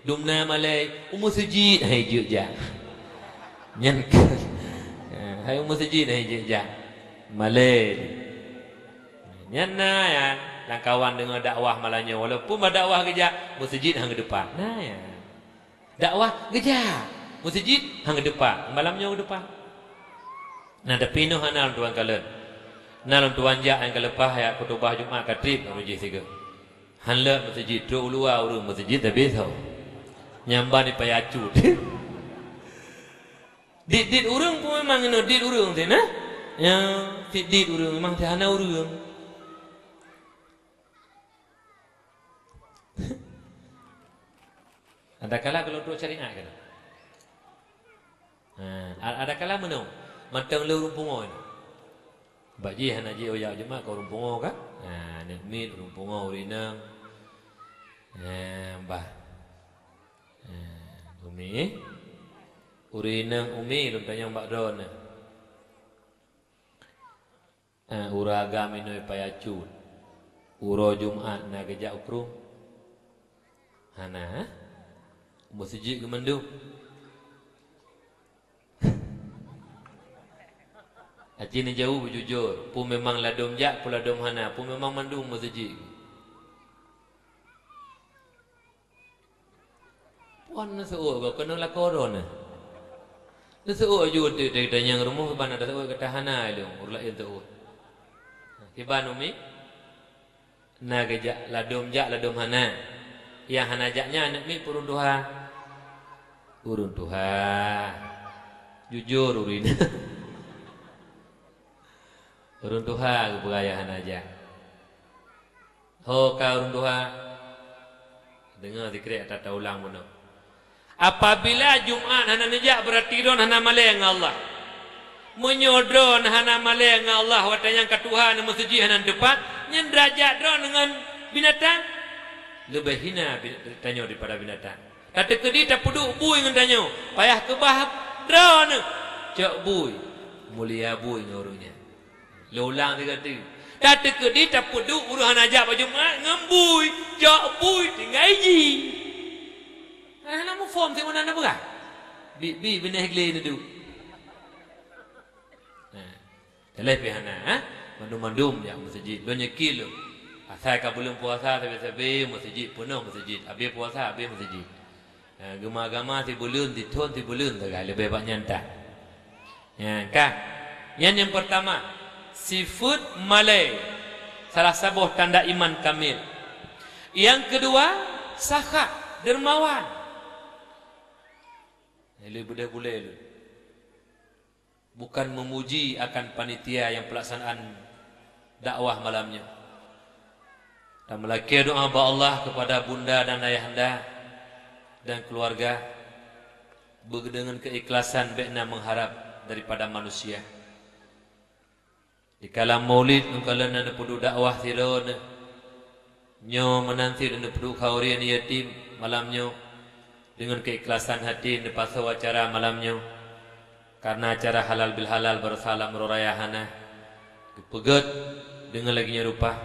Dumna malée, u meuseujid hai jeuet jak. Nyan keuh. Hai u meuseujid hai jeuet jak. Malée. Nyan na ya, lam kawan deungoe dakwah malam nyoe, walaupun ba dakwah geujak, meuseujid han geudepan. Na ya. Dakwah geujak, meuseujid han geudepan, malam nyoe geudepan. Nah, tapi noh hana lôn tuan kalon. Na lôn tuan jak nyang ka leupah, ya khutubah Jumat ka trép, baru jih sigoe. Han leuet meuseujid, trok u luwa ureueng meuseujid tapi tho. Nyang ban payah cut. Dit-dit ureueng pun memang keuneuk dit ureueng teuh na. Ya, dit-dit ureueng memang teuh hana ureueng. Adakala keu lôn trok syariat keunoe. Ha, a-, adakala meunoe, mantong lé ureueng pungo nyoe. Bak jih hana jih ujak Jumat keu ureueng pungo kan? Ha, aneuk miet ureueng pungo ureueng inong. Ha, bah. Ha, umi. Ureueng inong umi lôn tanyong bak droeneuh. Eh, ureueng agam inoe payah cut. Uroe Jumat na geujak u krueng? Hana, eh? Meuseujid geuh mandum. Aci neujaweueb jujur, peue memang ladôm jak, peue ladôm hana, peue memang mandum meuseujid. Pon neuseuôt goe keunoe lakoe droeneuh. Neuseuôt aju teuk-teuk tanyong rumoh, ban na taseuôt gata hana ilong, ureuëng laén seuôt. Kiban umi? Na geujak ladôm jak ladôm hana. Nyang hana jak nyan aneuk miet peue ureuëng tuha. Ureuëng tuha. Jujur ureuëng. Ureuëng tuha geupeugah nyang hana jak. Ho ka ureuëng tuha. Deungoe sikrek ata taulang bunoe. Apabila Jumat hana neujak, beurati droen hana malée ngon Allah. Meunyoe droen hana malée ngon Allah watée nyang ka tuha ngon meuseujid hana teupat, nyan deurajat droen ngon binatang. Leubeh hina bi-, tanyoe daripada binatang. Tateukeudi tapeuduek bui ngon tanyoe, payah keubah droeneuh. Cok bui, mulia bui ngon ureuëng nyan. Lôn ulang sigoe teuk. Tateukeudi tapeuduek ureuëng hana jak bak Jumat ngon bui, cok bui tinggai jih. Hana muphom, si meunan na peugah. Bi-, bi binéh glé neuduek. Nah, teuléh pih hana, ha? Mandum-mandum jak meuseujid. Lôn yakin lôn. Asai ka buleuen puasa sabe-sabe meuseujid, peunoh meuseujid. Abéh puasa, abéh meuseujid. Ha, geuma agama sibuleuen, sithon sibuleuen sagai, leubeh bak nyan that. Nyan ka. Nyan nyang peurtama, sifeuet malée. Salah saboh tanda iman kamil. Nyang keudua, sakha, dermawan. Lé beudeh bulée lôn. Bukan memuji akan panitia nyang pelaksanaan dakwah malam nyoe. Dan meulakée doá bak Allah kepada bunda dan ayahanda dan keluarga, beudeungon keikhlasan bék na mengharap daripada manusia. Dikala maulid, ngon kalon na neupeuduek dakwah sidroe neuh. Nyoe meunan cit neupeuduek khauri aneuk yatim malam nyoe. Deungon keikhlasan hati neupasoe acara malam nyoe. Karena acara halal bil halal baroesa lam uroe raya hana. Geupeugét deungon lagée nyoe rupa,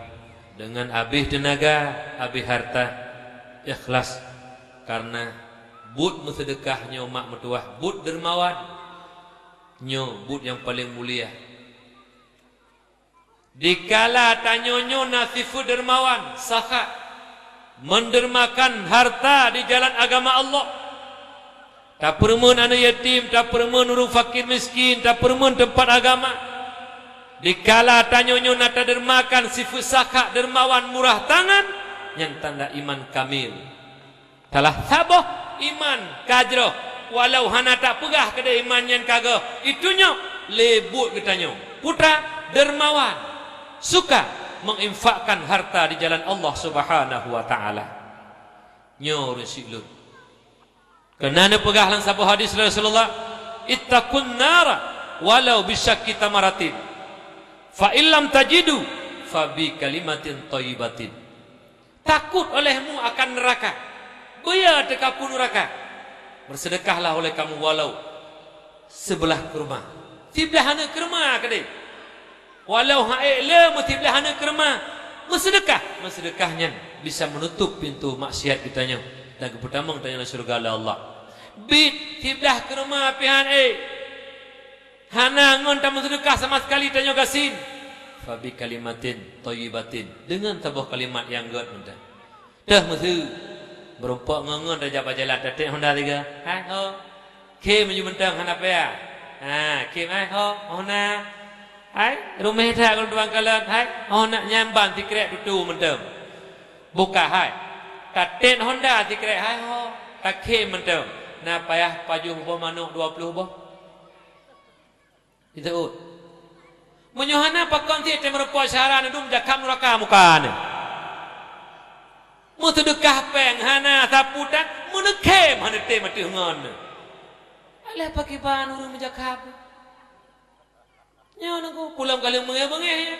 deungon abéh teunaga, abéh harta, ikhlas. Karena buet meuseudeukah nyoe mak meutuwah, buet dermawan. Nyoe buet nyang paleng mulia. Dikala tanyoe nyoe na sifeuet dermawan, sakha, mendermakan harta di jalan agama Allah. Tapeureumeun aneuk yatim, tapeureumeun ureuëng fakir miskin, tapeureumeun teumpat agama. Dikala tanyoe nyoe na tadermakan sifeuet sakha, dermawan, murah tangan, nyan tanda iman kamil. Salah saboh iman ka jroh, walau hana tapeugah keudeh iman nyan ka geuh, itunyok lé buet geutanyoe. Putra dermawan, suka menginfakkan harta di jalan Allah Subhanahu wa Taala. Nyoe ureuëng sikleueng. Keunan neupeugah lam saboh hadis Rasulullah, "Ittaqun nara walau bisyaqqi tamaratin. Fa illam tajidu fa bi kalimatin thayyibatin." Takut olehmu akan neraka. Beuya teukapu neraka. Bersedekahlah oleh kamu walau sebelah kurma. Siblah aneuk kurma keudeh. Walau ha'ék le meusiblah aneuk kurma. Meusedekah. Meusedekah nyan bisa menutup pintu maksiat geutanyoe dan geupeutamong tanyoe lam syeuruga lé Allah. Bit siblah kurma pih han ék. Hana ngon tameuseudeukah sama sekali tanyoe gasien. Fabi kalimatin thayyibatin, deungon saboh kalimat nyang gét mantong. Teuh meuseu, meurumpok ngon-ngon tajak bak jalan, taték honda sigoe. Hai ho. Khém aju mantong hana payah. Ha, khém hai ho, ho na. Hai, ruméh that ulôn tuan kalon. Hai, ho na, nyan ban sikrek tutu mantong. Buka hai. Taték honda sikrek hai ho. Takhém mantong. Na payah pajoh boh manok dua ploh boh. Jiteuôt. Meunyoe hana, pakon cit teumeureumpok syedara neudum jakab nuraka muka neuh. Meuseudeukah péng hana sapu tan, meuneukhem hana tém ateueh ngon. Alah pakriban ureuëng meujakab. Nyoe nangku pulang kali meungéh-meungéh ya.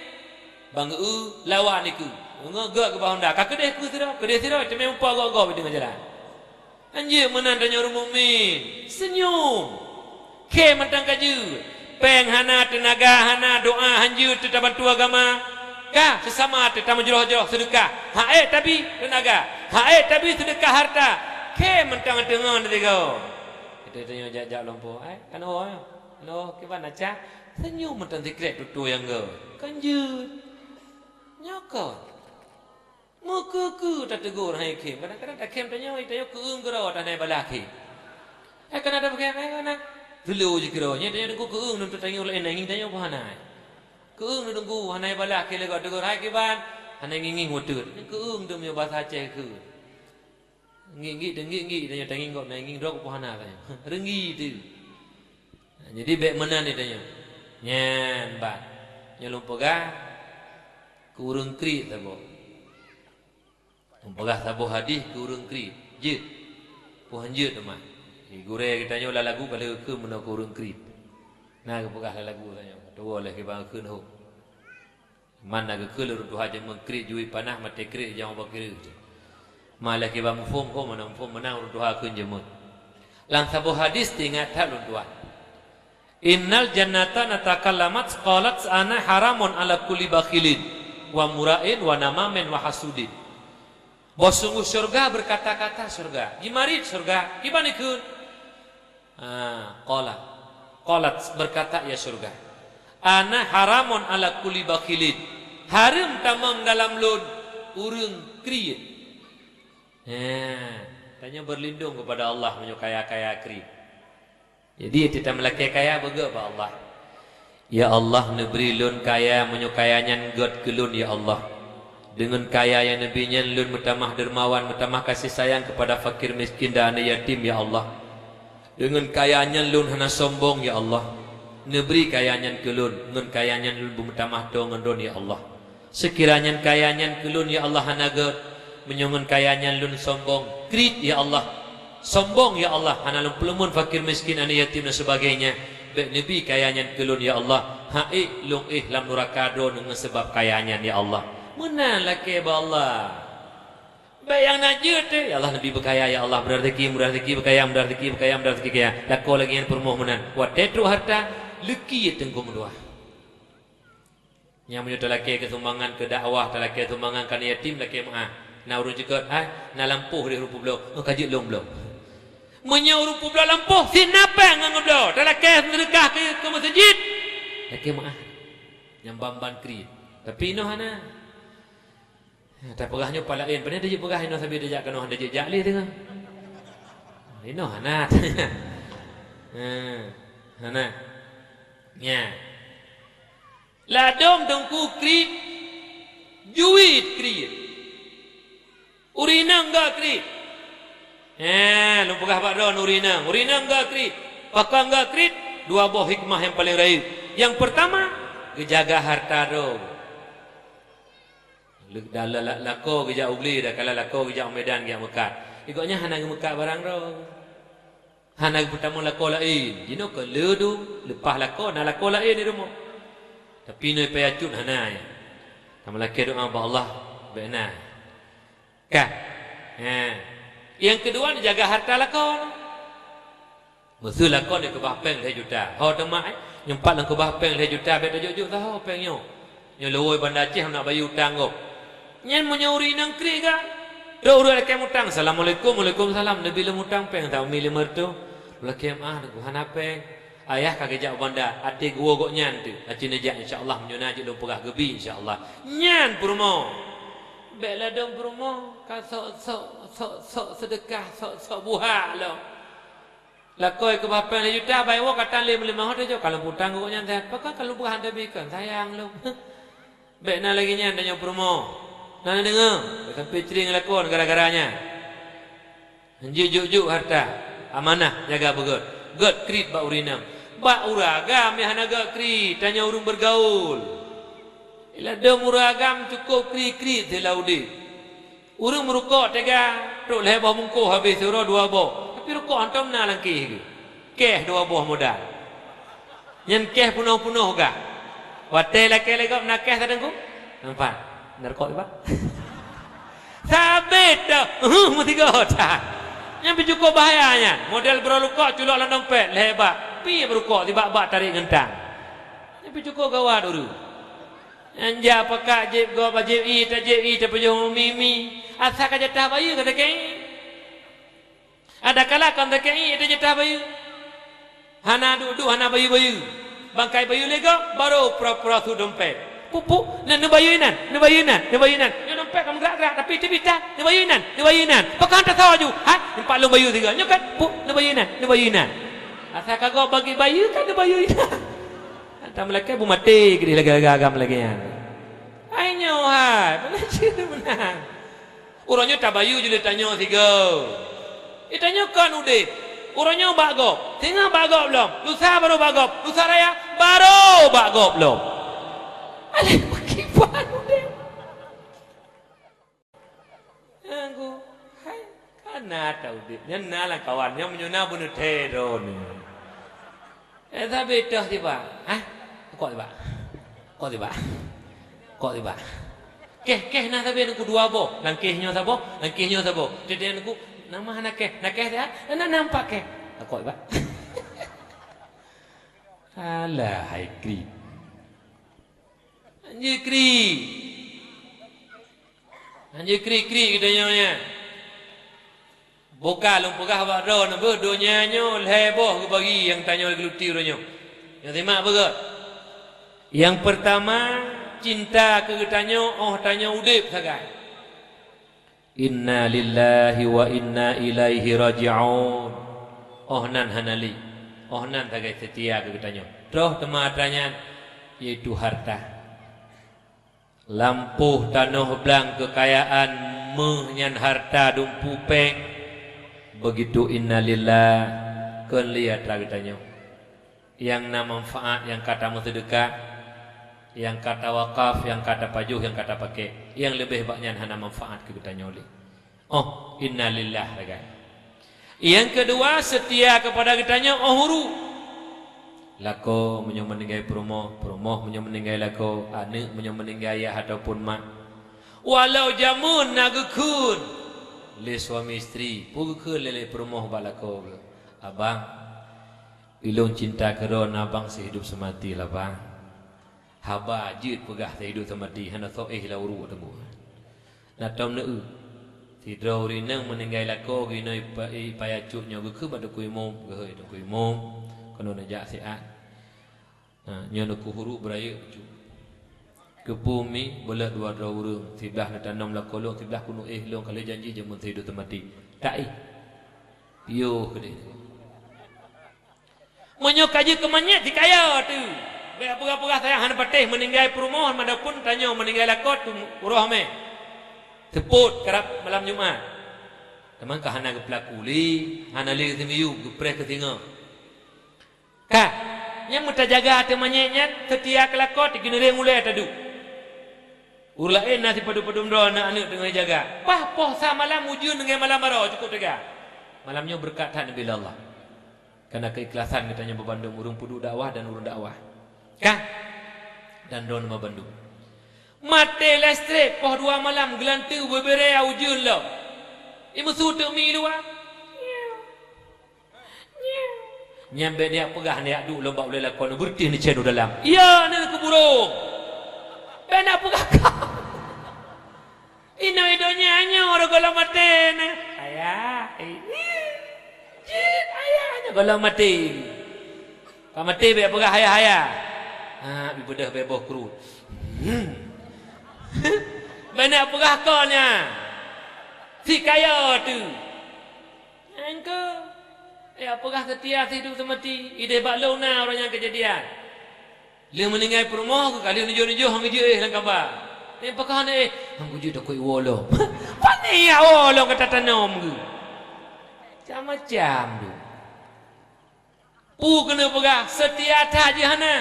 Bang eu lawan iku. Ngon gak keubah honda. Ka keudeh ku sidroe, keudeh sidroe, teumé mupa gok-gok di teungoh jalan. Hanjeuet meunan tanyoe ureuëng mukmin. Seunyum. Khém mantong ka jeuet. Péng hana, teunaga hana, doa hanjeuet teu tabantu agama. Ka, seusama teu tameujroh-jroh seudeukah. Ha'ék tabi teunaga. Ha'ék tabi seudeukah harta. Khém mantong teungoh teuga. Kita tanya jak-jak lumpoh, "Ai, kan oh, kan oh, kiban aca?" Senyum mantong sikrek tutoe nyang go. Kan jeuet. Nyoe kon. Meukeue-keue tategur hai khém. Kadang-kadang takhém tanyoe, tanyoe keueung keudroe tanai balaih khém. Eh, kana takhém, eh, kana. Teulo jikeudroe. Nyan tanyoe teungku keueung nuntot tanyoe laén, ngieng tanyoe pih hana. Keueung teungku hana balaih khém lé gob tegur, "Hai kiban." Hana ngieng-ngieng uteut. Keueung teumé basa Aceh keu. Ngieng-ngieng, ngieng-ngieng tanyoe tangieng gob, na ngieng droe pih hana tanyoe. Reunggi teuh. Jadi, bék meunan geutanyoe. Nyan, bah. Nyoe lôn peugah keu ureuëng kriet saboh. Lôn peugah saboh hadih keu ureuëng kriet. Jeuet. Peue han jeuet teuma. Di gurée geutanyoe lam lagu ka lheueh kheun meunoe keu ureuëng kriet. Na geupeugah lam lagu tanyoe. Tuwoe lé kiban kheun hom. Man na geukheun lé ureuëng tuha jameun kriet jui panah maté kriet nyang bak kiri. Ma lé kiban muphom, hom meunan muphom meunan ureuëng tuha kheun jameun. Lam saboh hadis teuingat that lôn tuan. "Innal jannata natakallamat qalat ana haramun ala kulli bakhilin wa mura'in wa namamin wa hasudin." Bahwa sungguh syurga berkata-kata syurga. Jimarit syurga. Kiban ikheun? Ah, qala. Qalat, berkata ia syurga, "Ana haramun ala kulli bakhilin." Hareuem tamong dalam lôn ureuëng kriet. Nah, tanyoe berlindung kepada Allah meunyoe kaya-kaya kriet. Jadi, teutab meulakée kaya beugét bak Allah. Ya Allah, neubri lôn kaya meunyoe kaya nyan gét keu lôn, ya Allah. Deungon kaya nyang neubri nyan lôn meutamah dermawan, meutamah kasih sayang kepada fakir miskin dan aneuk yatim, ya Allah. Deungon kaya nyan lôn hana sombong, ya Allah. Neubri kaya nyan keu lôn, ngon kaya nyan lôn beumeutamah toe ngon lôn, ya Allah. Seukira nyan kaya nyan keu lôn, ya Allah, hana gét, meunyoe ngon kaya nyan lôn sombong, kriet, ya Allah. Sombong, ya Allah, hana lôn peuleumeun fakir miskin, aneuk yatim dan sebagainya. Bék neubri kaya nyan keu lôn, ya Allah. Ha'ék lôn éh lam nuraka droeneuh ngon sabab kaya nyan, ya Allah. Meunan lakée bak Allah. Bék nyang na jeuet teuh, "Ya Allah, neubri beukaya, ya Allah, murah rezeki, murah rezeki, beukaya, murah rezeki, beukaya, murah rezeki, kaya." Lakoe lagée nyan peurumoh meunan. Watée trok hareuta, leuki teungku meudoá. Nyang meunyoe talakée keu sumbangan keu dakwah, talakée sumbangan keu aneuk yatim, lakée meu'ah. Na ureuëng jikot, hai, na lampôh di rupu bloe, oh, ka jeuet lôn bloe. Meunyoe rupu bloe lampôh, sit na péng ngon bloe, talakée seudeukah keu, keu meuseujid, lakée meu'ah. Nyang ban-ban kriet. Tapi inoe hana. Tapeugah nyoe pat laén, pane tajak peugah inoe sabe tajak keunoe hana jijak lé teungoh. Inoe hana. Ha, hana. Nya. Ladôm teungku kriet, juet kriet. Ureuëng inong gét kriet. Eh, lôn peugah bak droeneuh ureuëng inong. Ureuëng inong gét kriet. Pakon gét kriet? Dua boh hikmah nyang paleng rayeuk. Nyang peurtama, geujaga hareuta droe. Lé-, dah la-, la-, lakoe geujak u glé, dah kala lakoe geujak u Medan geujak meukat. Di gobnyan hana geumeukat barang droe. Hana geupeutamong lakoe laén. Jinoe keu le dum, leupah lakoe, na lakoe laén di rumoh. Tapi inoe payah cut hana, ya. Tameulakée doá bak Allah, bék na. Ka. Ha. Nyang keudua, neujaga hareuta lakoe. Meuseu lakoe neukeubah péng lhée juta. Ho teuma, eh, nyoe pat lôn keubah péng lhée juta, bék tajok-jok saho péng nyoe. Nyoe lôn woe Banda Aceh, hana bayeue utang gob. Nyan meunyoe ureuëng inong kriet gét. Trok ureuëng lakée mutang, "Assalamualaikum." "Waalaikumsalam." "Neubri lôn mutang péng, ta umi lima reutôh." Lakée meu'ah, "Teungku, hana péng. Ayah ka geujak u Banda, até geuwoe gobnyan teuh. Até neujak, insya Allah, meunyoe na jeuet lôn peugah geubi, insya Allah." Nyan peurumoh. Bék ladôm peurumoh, ka sok-sok, sok-sok seudeukah, sok-sok buhak lom. Lakoe keubah péng lhée juta, bai woe ka tan lé meulimong, ho tajok, ka lôn peutang keu gobnyan, pakon ka lôn peugah hana bi kon, sayang lom. Bék na lagée nyan tanyoe peurumoh. Na neudeungoe, bék sampoe cre ngon lakoe gara-gara nyan. Jeuet juk-juk hareuta, amanah, jaga beugét. Gét kriet bak ureuëng inong. Bak ureuëng agam nyang hana gét kriet, tanyoe ureuëng beurgaul. Ladôm ureuëng agam cukôp kriet-kriet silah udeb. Ureuëng meurukok teuga, trok lhée boh bungkôh habéh, siuroe dua boh. Tapi rukok hántom na lam kéh geuh. Kéh dua boh modal. Nyan kéh peunoh-peunoh gah. Watée lakée lé gob na kéh, Teungku? Nampak? Na rukok, Bak? Sabé dah. Huh, meusigoe that. Nyan pih cukôp bahaya nyan. Model broe rukok culok lam dompet, lhée bak. Pih beurukok, sibak-bak tarék ngon tang. Nyan pih cukôp gawat ureuëng. Nyan jak pakat jieb gob, jieb ié, tajieb ié, tapajoh mi-mi. Asai ka jatah bayeue ka takée. Adakala kon teuka ié teujeutah bayeue. Hana duek-duek, hana bayeue-bayeue. Bangkai bayeue lé gob, barô pura-pura su dompet. Puk-puk, na neubayeue inan, neubayeue inan, neubayeue inan. Nyoe dompet ka meugrak-grak, tapi teubiet that, neubayeue inan, neubayeue inan. Pakon tasoe aju? Ha? Nyoe pat lôn bayeue sigoe. Nyoe kan, puk, neubayeue inan, neubayeue inan. Asai ka gob bagi bayeue, kan neubayeue inan. Ata meulakée bu maté keudeh lagée-lagée agam lagée nyan. Hai nyoe hai, beuna cit meunan. Uroe nyoe tabayeue jeuet lé tanyoe sigoe. Di tanyoe kon udeb. Uroe nyoe bak gob, singoh bak gob lom, lusa barô bak gob, lusa raya barô bak gob lom. Alah, pakriban udeb. Nyang ku, hai, kana ta udeb. Nyan na lam kawan, nyan meunyoe na beuneuthée droeneuh. Eh, tapi toh tiba. Hah? Kok tiba? Kok tiba? Kok tiba? Keh, keh na sabe nangku dua boh. Nang keh nyoe saboh, nang keh nyoe saboh. Teudeungon nangku, nama hana keh? Na keh siat? Na, na nampak keh. Kok tiba? Alah, hai kri. Anjir kri. Anjir kri-kri geutanyoe nyan. Boh ka lôn peugah bak droeneuh beuh, donya nyoe lhée boh geubagi nyang tanyoe geuluti uroe nyoe. Nyoe simak beugét. Nyang peurtama, cinta keu geutanyoe óh tanyoe udeb sagai. Inna lillahi wa inna ilaihi raji'un. Óh nan hana lé. Óh nan sagai seutia keu geutanyoe. Troh teuma atra nyan, yaitu harta. Lampôh tanoh blang keukayaan, méuh nyan harta dumpeue péng, beugitu innalillah, kon lé atra geutanyoe. Nyang na manfaat nyang ka tameuseudeukah, nyang ka tawakaf, nyang ka tapajoh, nyang ka tapaké, nyang leubeh bak nyan hana manfaat keu geutanyoe lé. Óh, innalillah sagai. Nyang keudua, seutia keupada geutanyoe óh uruek. Lakoe meunyoe meuninggai peurumoh, peurumoh meunyoe meuninggai lakoe, aneuk meunyoe meuninggai yah ataupun mak. Walau jameun na geukheun lé suami istri, peue geukheun lé, lé peurumoh bak lakoe geuh, "Abang, ulôn cinta keudroe ngon abang sihidup seumati lah, Bang." Haba jeuet peugah sihidup seumati, hana soe éh lam uruek teungku. Na tom neu-eu. Sidroe ureueng inong meuninggai lakoe geuh inoe ipa-, ipayah cut nyoe geukheun bak teungku imum, geuhôi teungku imum, keunoe neujak siat. Na, nyoe neukeuh uruek beurayeuk bacut. Keupeue mi beuleuet dua droe ureueng, siblah neutanom lakoe lôn, siblah keuneuk éh lôn, ka lheueh janji jameun sihidup seumati. Tak éh. Piôh keudeh. Meunyoe ka jeuet keu manyét, jikaya teuh. Bék peugah-peugah sayang hana patéh meuninggai peurumoh, ataupun tanyoe meuninggai lakoe tu uroe mé. Seupôt karab malam Jumat. Teuma ka hana geupeulaku lé, hana lé geuseumeuyueb, geupreh keu singoh. Ka, nyang meutajaga ateueh manyét nyan, seutia keu lakoe, tigeuneuréng ulée taduek. Ureueng laén na sipadum-padum droe aneuk-aneuk teungoh jijaga. Paih poh sa malam ujeuen deungon malam baroe cukôp teuga. Malam nyoe beureukat that neubila Allah. Kareuna keuikhlasan geutanyoe banmandum ureueng peuduek dakwah dan ureueng dakwah. Ka? Dan droeneuh banmandum. Maté listrik poh dua malam geulanteue beubirée ujeuen lom. Imeusu teuk mi luwa. Nyan bék neujak peugah, neujak duek lom bak ulée lakoe, neubeureuntih neucen u dalam. Iya, neuneuk keu burông. Bék neujak peugah ka. Inoe i donya nyoe rot gohlom maté na. Ayah, eh, jeuet ayah nyoe gohlom maté. Ka maté bék peugah ayah-ayah. Ha, ibeudôh bék boh kruet. Hmm. Bék neujak peugah kon nyan. Si kaya teuh. Engkau, ya peugah seutia siduek seumati, ideh bak lôn na uroe nyan keujadian. Lheueh meuninggai peurumoh, ka lheueh nujoh-nujoh hana geujeuet éh lam kaba. Nyan pakon hana éh, hana geujeuet takot iwoe lom. Pane ya woe lom ka tatanom geuh. Macam-macam tu. Peue keuneuk peugah, seutia that jih hana.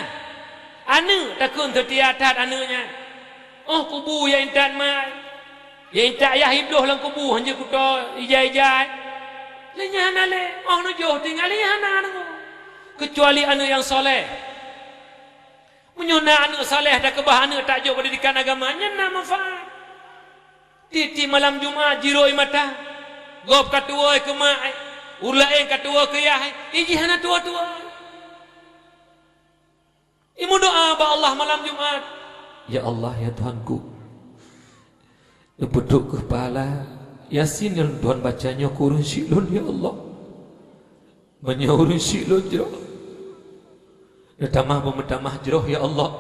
Aneuk takheun seutia that aneuk nyan. Óh kubu ya intat mak, ya intat yah ibloh lam kubu hanjeuet kuto ijai-ijai. Lé nyan hana lé, óh nujoh tinggai lé nyan hana aneuk. Keucuali aneuk nyang saleh. Meunyoe na aneuk saleh takeubah aneuk tajok pendidikan agama, nyan na manfaat. Tiep-tiep malam Jumat jiroi mata, gob ka tuwoe keu mak, ureueng laén ka tuwoe keu yah, i jih hana tuwoe-tuwoe. Imeudoa bak Allah malam Jumat, "Ya Allah, ya Tuhanku, neupeutrok keuh pahala Yasin nyang Tuhan baca nyoe keu ureueng syik lôn, ya Allah." Meunyoe ureuëng syiek lôn jroh, neutamah beumeutamah jroh, ya Allah.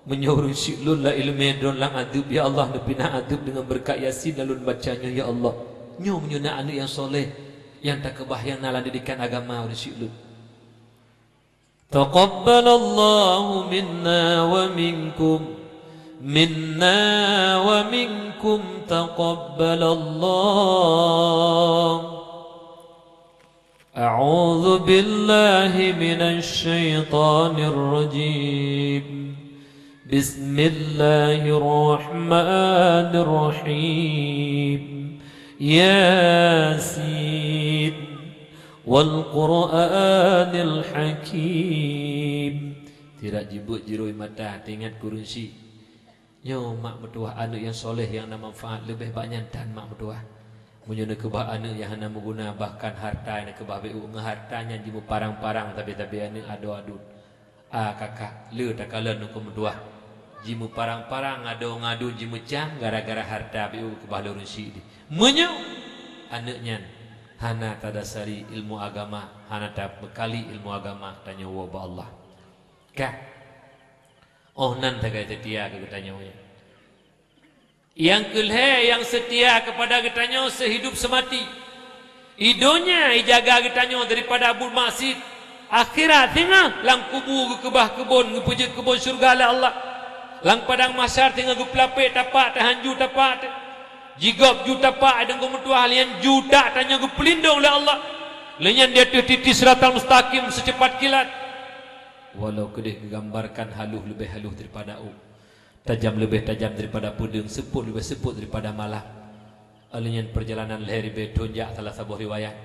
Meunyoe ureuëng syiek lôn lam ileumèe droe lam azeub, ya Allah, neupinah azeub deungon beureukat Yasin nyang lôn baca nyoe, ya Allah. Nyoe meunyoe na aneuëk nyang soleh, nyang takeubah nyang na lam didikan agama ureuëng syiek lôn. Taqabbalallahu minna wa minkum, minna wa minkum taqabbalallah. A'udzu billahi minasy syaithanir rajim. Bismillahirrahmanirrahim. Yasin. Wal Qur'anil Hakim. Tirak jibeuet jiroi mata teuingat keu ureuëng syiek. Nyoe mak meutuwah, aneuëk nyang soleh nyang na manfaat leubeh bak nyan tan mak meutuwah. Meunyoe neukeubah aneuëk nyang hana meuguna, bahkan harta nyang neukeubah beu ngon harta nyan jimeuparang-parang sabe-sabe aneuëk adoe aduen. A kakak, le takalon ngon meutuwah. Jimeuparang-parang adoe ngon aduen jimeucang gara-gara harta beu keubah lé ureuëng syiek di. Meunyoe aneuëk nyan hana tadasari ilmu agama, hana tabeukali ilmu agama, tanyoe woe bak Allah. Ka. Oh nan sagai seutia keu geutanyoe nyan. Nyang keu lhée nyang seutia keupada geutanyoe seuhidup seumati. I donya ijaga geutanyoe daripada buet maksiet. Akhirat singoh lam kubu geukeubah keubon, geupeujeuet keubon syeuruga lé Allah. Lam padang mahsyar singoh geupeulapek tapak teuh, hanju tapak teuh. Jigob ju tapak deungon meutuwah, lheuh nyan ju tak tanyoe geupeulindong lé Allah. Lheuh nyan di ateueh titi Siratal Mustaqim seucepat kilat. Walau keudeh geugambarkan halôh leubeh halôh daripada ôk, tajam leubeh tajam daripada peudeueng, seupôt leubeh seupôt daripada malam. Lheuh nyan peurjalanan lhée ribée thon jak salah saboh riwayat.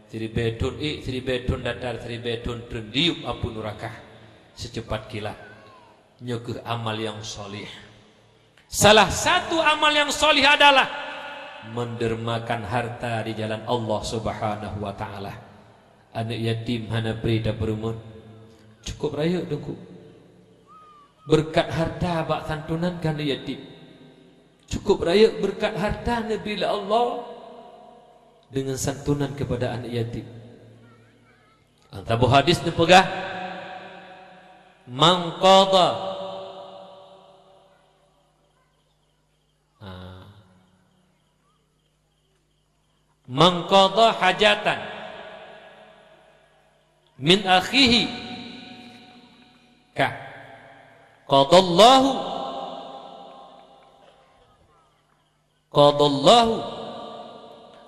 Siribée thon ék, siribée thon datar, siribée thon treun diyueb apui nuraka seucepat kilat. Nyoe kheueh amal nyang soleh. Salah satu amal nyang soleh adalah mendermakan harta di jalan Allah Subhanahu wa Ta'ala. Aneuëk yatim hana pri tapeurumeuen. Cukup rayeuk Teungku. Beureukat harta bak santunan keu aneuëk yatim. Cukup rayeuk beureukat harta neubri lé Allah deungon santunan keupada aneuëk yatim. Lam saboh hadis neupeugah, "Man qadha," ha, "man qadha hajatan min akhihi," ka, "qadallahu, qadallahu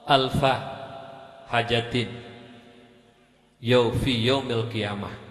alfa hajatin yau-, fi yaumil qiyamah."